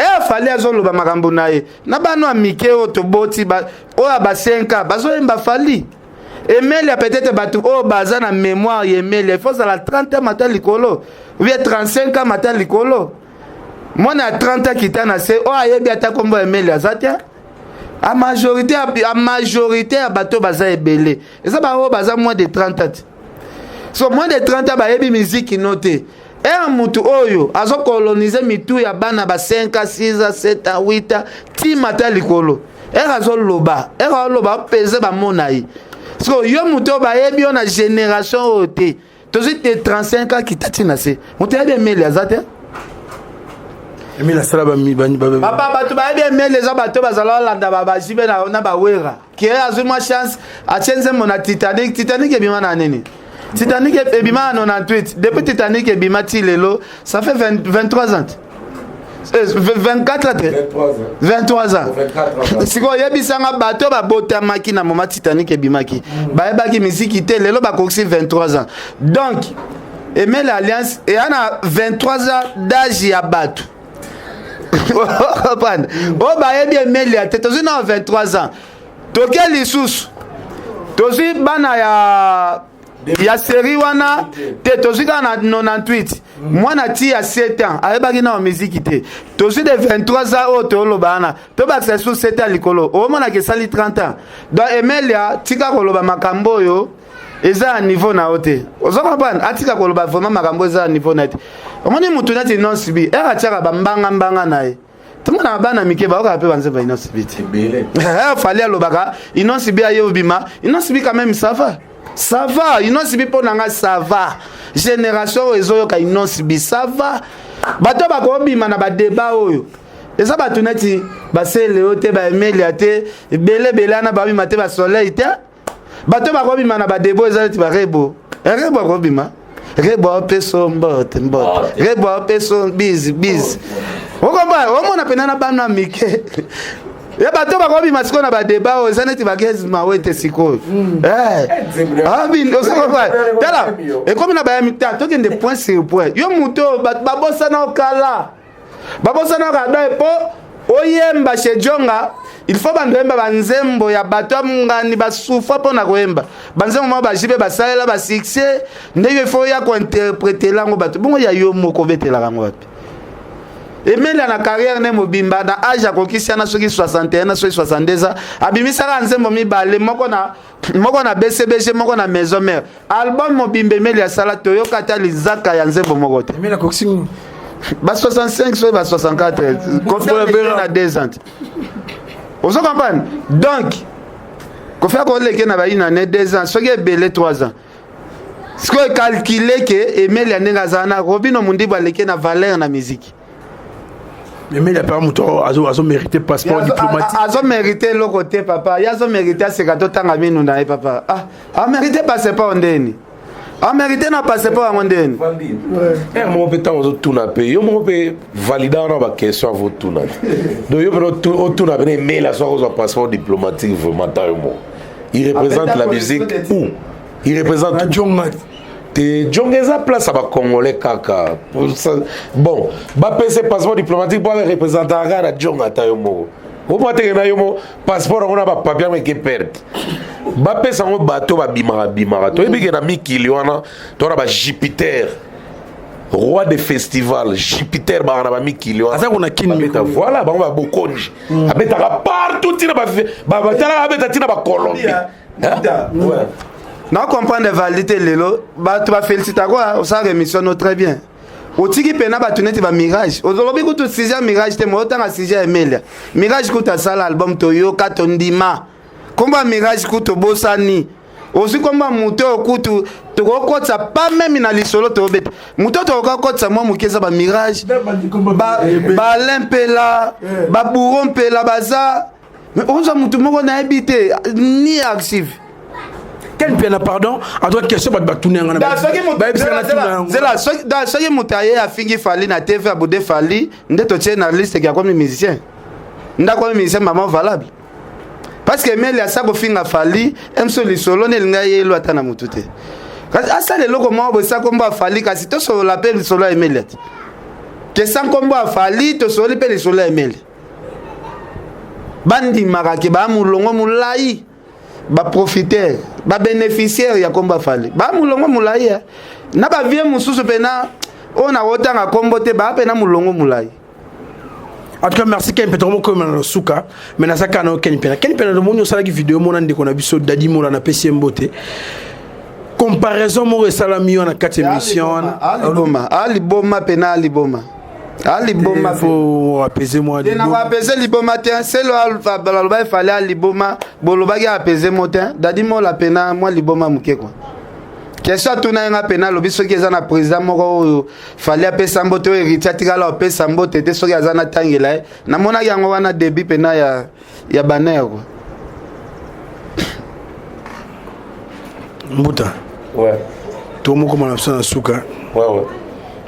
E Fally azoloba makambo na ye na bana ya mike oyo toboti, oyo ya ba 5 ans bazoyemba Fally. Emelia, peut-être bato oyo baza na mémoire ya Emelia, il faut ozala 30 ans mata likolo ou bien 35 ans mata likolo. Mwana ya 30 ans kita na se oyo ayebi ata nkombo ya Emelia aza te. A majorité, a majorité ya bato baza ebele eza baoyo baza moins de 30 ans te. So moins de 30 ans bayebi miziki no te. Ere mutu oyo azokolonize mitu ya bana ba 5 ans, 6 ans, 7 ans, 8 ans ntima ta likolo, ere azoloba, ere azoloba, apese bamona ye. So yo motu oyo bayebi yo na génération oyo te, tozwi te 35 ans kita ntina se, moto ayebi Emeli aza te. Emile asala. Papa, bato bayebi Emeli eza bato bazala olanda bajibe na bawera ke azwi mwa chance, atie nzembo na Titanic. Titanic ebima na nini? Titanic ebima na 98. Depuis Titanic ebima ti lelo, ça fait 20, 23 ans, 24 ans te, 23 ans. Sikoyo oyebisanga, bato babotamaki na moma Titanic ebimaki bayebaki miziki te, lelo bakokisi 23 ans. Donc Emele Alliance eya na 23 ans d'âge ya bato comprendre oyo bayebi Emelia te. Tozwi na 23 ans, toke lisusu, tozwi bana ya série wana te, tozwi kaka na 98, mwana ti ya 7 ans ayebaki na miziki te. Tozwi de 23 ans oyo toloba wana, tobakisa lisusu 7 ans likolo, omonaka esali 30 ans. Donc Emelia, tika koloba makambo oyo eza ya niveau na yo te. Ozo comprendre? Atika koloba vraiment makambo eza ya niveau na ye te. Omoni mutu neti Innoss'B, ere atiaka bambangambanga na ye, tomonaka bana mike baokaka mpe banzembo ya Innoss'B te. Fally alobaka, Innoss'B aye obima. Innoss'B quand même, ça va, ça va. Innoss'B mpo na nga, ça va. Génération oyo ezoyoka Innoss'B, ça va. Bato bakobima na badeba oyo eza bato neti baseleo te, baemelia te, ebele ebele wana babima te, basoleil te. Bato bakobima na badebo eza neti barebo. Rebo akobima, rebo apeso mbote mbote, rebo apeso bizi bizi. Okomba omona pena na bana mike ye, bato bakobima sikoyo na badeba oyo eza neti bagaz mawete sikoyo. Tala, ekomi na bayami ta, tokende point sur point. Yo moto bato babosana okala, babosana okala. Donc mpo oyemba chez Jonga, il faut bando oyemba banzembo ya bato ya ngani basufra mpo na koyemba banzembo moko bajibe basalela basuccès. Ndenge il faut oya kointerpréter yango bato bongo ya yo moko, obetelaka yango wapi? Emelia na carrière ne mobimba, na age akokisi wana soki 61 na soki 62 ans, abimisaka nzembo mibale, moko na BCBG, moko na Maison Mère. Album mobimba Emeli asala, toyoka ata lizaka ya nzembo moko te. Emile akokisi Ba 65 soki ba 64, Kofi na 2 ans. Ozo comprendre? Donc Kofi akoleke na bayina ne 2 ans, soki ebele 3 ans. Sikoyo calcule ke Emeli ya ndenge azala na Robino Mundibu aleke na valeur na musique. Emile apara moto azomérite passeport diplomatique. Azomérite eloko te, papa. Ye azomérite aseka, totanga minu na ye, papa. Ah, amérite passeport ndeni? Amérite na passeport yango ndeni? Ere moko mpe ntango ozotuna mpe yo moko mpe valida wana baquestion avotuna te. Donc yo mpe otuna pene Emela soki akozwa passeport diplomatique, vraiment ta yo moko, il représente la musique où il représente Jonga. Te, Jonga eza place ya bacongolais kaka. Bon, bapesa passeport diplomatique mpo areprésentaka kaka na Jonga. Ata yo moko omwa teke na yo mo passeport yango na bapapier yango eke perte. Bapesa yango bato babimaka bimaka. Toyebi ke na mikili wana tona bajupiter, roi de festival Jupiter, baka na bamikili wana. Aza kuna Kini. Babeta, voilà, bango babokonji abetaka partout, ntina batalaka abeta ntina bacolombie. Na comprendre validité lelo bato bafélicitaka osalaka émission no très bien. Otiki mpena bato neti bamirage, olobi kutu sujet Mirage te, mo otanga sujet ya Emelia. Mirage kutu asala album, toyoka, tondima. Kombo ya Mirage kutu obosani, ozwi kombo ya moto oyo kutu tokokotisa pa meme na lisolo toyobeta. Moto oyo tokokotisa mwa moke eza bamirage, balin mpela, baburo mpela baza. Mais ozwa motu moko nayebi te ni archive. Ken Piana, pardon, en tout cas question bato batuna yanga na bayebisaka na tuna yango. Zela, soki moto aye afingi Fally na TV, abude Fally nde totie na liste ke akomi musicien, nde akomi musicien mama valable, parce que Emeli asa kofinga Fally mso lisolo nde elinga yelo ata na motu te. Kasi asala eloko moko boye, sa kombo afali, kasi tosolola mpe lisolo ya Emelia te. Ke sans nkombo ya Fally, tosololi mpe lisolo ya Emeli. Bandimaka ke baa molongo molai, baprofiteur, babénéficiaire ya nkombo ya Fally, baa molongo molai eh. Na bavieux mosusu mpena oyo nakotanga nkombo te, baa mpena molongo molai. En tout cas, merci Ken Petro moko na suka, mais naza kana Ken Pena. Ken Pena moni osalaki vidéo mona ndeko na biso Dadi Mola na pesi mbote. Comparaison moko esalami yo na kati émission wana. Aliboma, aliboma pena, aliboma, aliboma. Faut apaiser moi. Te, na apaiser liboma te. Selo baloba efale aliboma, bolobaki apaiser mo te. Dadi Mola pena mwa liboma moke kwa question atuna ye nga pena. Alobi soki eza na président moko oyo Fally apesa mbote, oyo héritier atikala apesa mbote te, soki aza natangela ye. Namonaki yango wana début pena ya baner kwa. Mbuta. Ouais. Tomokoma na biso na suka. Ouais.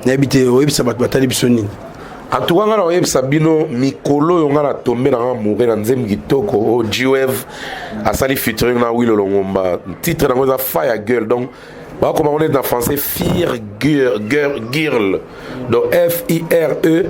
Nayebi te oyebisa bato batali biso nini. En tout cas, nga na oyebisa bino, mikolo oyo nga na tombe na nga moure na nzembo kitoko oyo G-Wave asali featuring na Wilo Longomba. Titre nango eza Fire Girl, donc bakoma ngo neti na français Fire Girl, Girl, Girl. Donc F I R E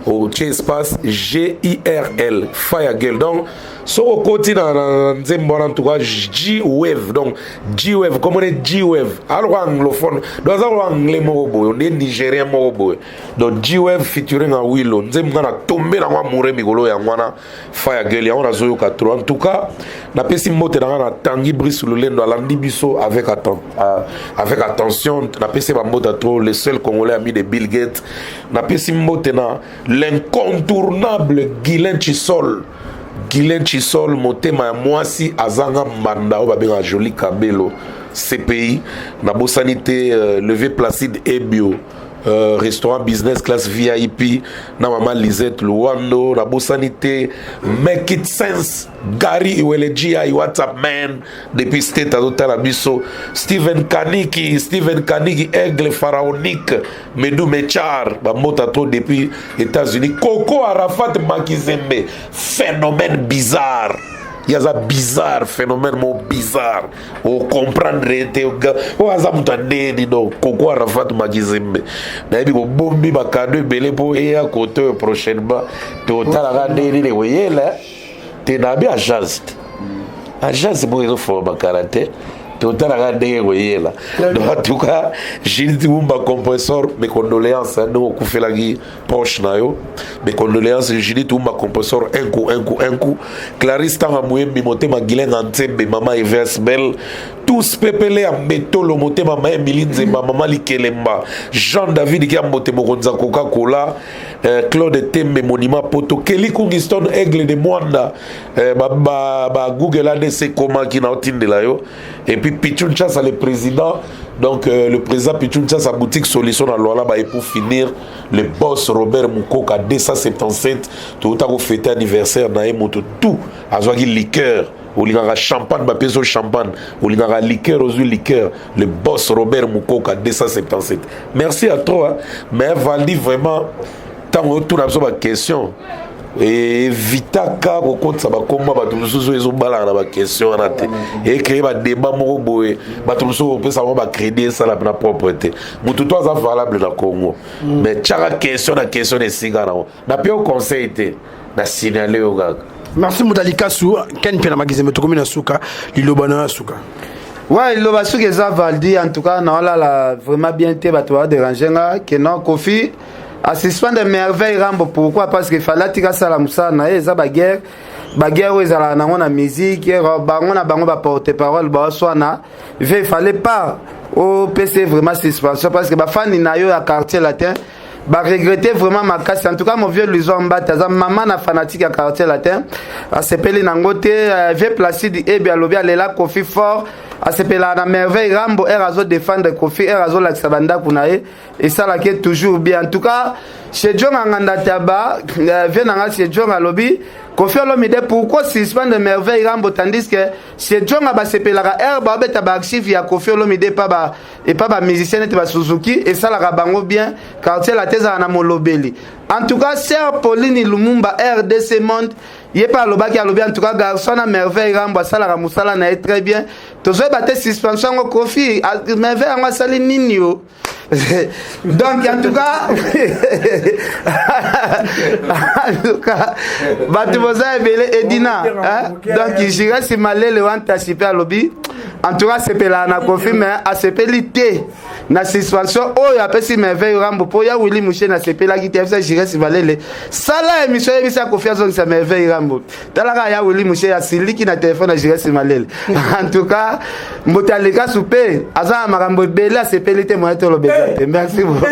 otie espace G I R L, Fire Girl. Donc soki okoti na nzembo wana, en tout cas G-Wave, donc G-Wave comme on G-Wave aloko anglophone, donc aza kolo anglais moko boye, onde nigérien moko boye. Donc G-Wave featuring a Wilo, nzembo nga na tombe nango amoureux mikolo yango wana, Fire Girl. Yango nazoyoka trop. En tout cas, napesi mbote na nga na Tangi Brice Lulendo, alandi biso avec attention. Napesi bambote trop, le seul Congolais ami de Bill Gates. Napesi mbote na l'incontournable Guilain Chisol, Guilain Chisol, motema ya mwasi azanga mbanda, oyo babengaka Joli Kabelo CPI. Nabosani te Levé Placide Ebio, restaurant Business Class VIP na mama Lisette Luwando. Nabosani te Make It Sense, Gary Iwele GI, what's up man, depuis state azotala biso. Steven Kaniki, Steven Kaniki, aigle pharaonique, Medu Mechar, bambota to depuis États-Unis. Coco Arafat Makizembe, phénomène bizarre, ye aza bizarre, phénomène mo bizarre, ocomprendre te oyo aza moto andeni. Donc Koko Arafat Makizembe, nayebi kobombi bacadeaux ebele mpo eya kote oyo prochainement. Totalaka ndenge nini koyela te nabi agence te, agence moko ezofoma bakala te, totalaka ndenge koyela. Donc en tout cas, Gilles Wumba Compressor, mes condoléances ndenge okufelaki proche na yo, mes condoléances, Judith Wumba Compressor. Un coup, un coup, un coup. Clarisse Tanga Moyembi, motema Gilenga Nzembe, mama Evers Bell, tous pepele ya Mbetolo, motema ma Emili Nzemba, mama Likelemba, Jean David Kiambote, mokonzi ya Coca-Cola, Claude Tembe, monument poto, Kelly Kungiston, aigle de Mwanda, ba, ba, ba Google ADC ekomaki na otindela yo. Et puis Pichun Chasa le président, donc le président Pichun Chasa, boutique Solution na Lualaba. Et pour finir, le boss Robert Mukoka 277, touta kofêter anniversaire na ye. Moto tout azwaki liqueur, olingaka champagne, bapesi yo champagne, olingaka liqueur, ozwi liqueur. Le boss Robert Mukoka 277, merci à toi hein. Mais Valdi, vraiment, ntango otuna biso baquestion, evitaka kokotisa bakomba bato mosusu ezobalaka na baquestion wana te, ecréer badébat moko boye. Bato mosusu kopesa bango bacrédit, esala mpena propre te. Motu to aza valable na Congo, mais tiaka question na question na esika nango. Napia yo conseil te, na signale yo kaka. Merci Mbuta Likasu. Ken mpe na Magizembe, tokomi na suka, liloba na yo ya suka. Ouais, liloba soki eza Valdi, en tout cas naolala vraiment bien te. Bato baodéranger nga ke non, Kofi asuspendre Merveille Rambo. Pourquoi? Parce que Fally atika asala mosala na ye. Eza baguerre, baguerre oyo ezalaka nango na musique, bango na bango baporte parole baoswana. Il fallait pas opesa vraiment suspension, parce que bafani na yo ya Quartier Latin baregretter vraiment makasi. En tout cas, mon vieux Luison Mbata aza mama na fanatique ya Quartier Latin, asepeli nango te. Vieux Placide Ebi alobi alela Kofi fort, asepelaka na Merveille Rambo ere azodéfendre Kofi, ere azolakisa bandako na ye, esalaki toujours bien. En tout cas, chez Jonga Nganda Taba, vieux nanga chez Jonga alobi Kofi Olomide, pourquoi suspendre Merveille Rambo, tandis que chez Jonga basepelaka ere baobeta baarchive ya Kofi Olomide epa bamusicien neti basuzuki, esalaka bango bien. Quartier Latin ezala na molobeli. En tout cas, sœur Pauline Lumumba, RDC Monde. Ye mpe alobaki, alobi en tout cas garçon na Merveille Rambo asalaka mosala na ye très bien. Tozoyeba te suspension yango Koffi Merveille yango asali nini yo. Donc en tout cas, en tout cas bato boza ebele Edina, hein? Donc Giresse Malele wantasi mpe alobi en tout cas asepelaka na Koffi, mais asepeli te na suspension oyo apesi Merveille Rambo mpo ya Willy Musheni asepelaki te. Yebisa Giresse Malele, sala émission, yebisa Koffi azongisa Merveille Rambo. Talaka ya Willy Musheni asiliki na telefone ya Giresse Malele. En tout cas mbote aleka supe aza na makambo ebele, asepeli te, moye tolobeza te. Merci beaucoup.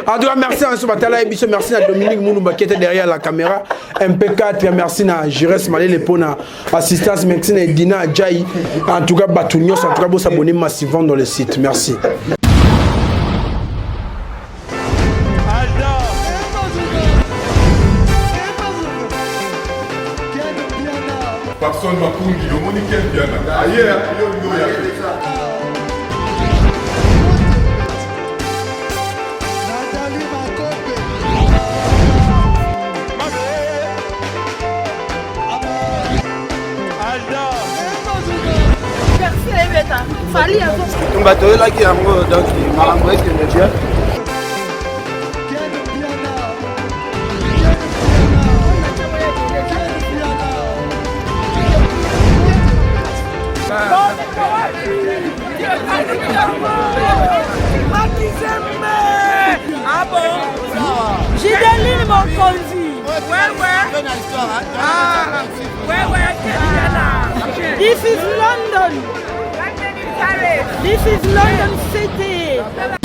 En tout cas, merci à Anso Batala et biso, merci à Dominique Moulumba qui était derrière la caméra MP4, merci à Giresse Malele pour la assistance, merci à Edina Adjaï. En tout cas, bato nyonso, en tout cas, vous s'abonner massivement dans le site. Merci. Papson Makungi, omoni Ken Piana aye yo olingi oya te. Nathalie Makope. Tumba toyelaki yango, donc makambo ekende bien. Ken Piana. Ken Piana. Ken Piana. Ah bon? Gideline Mokonzi. Ouais. Ah, ouais, This is London. This is London City.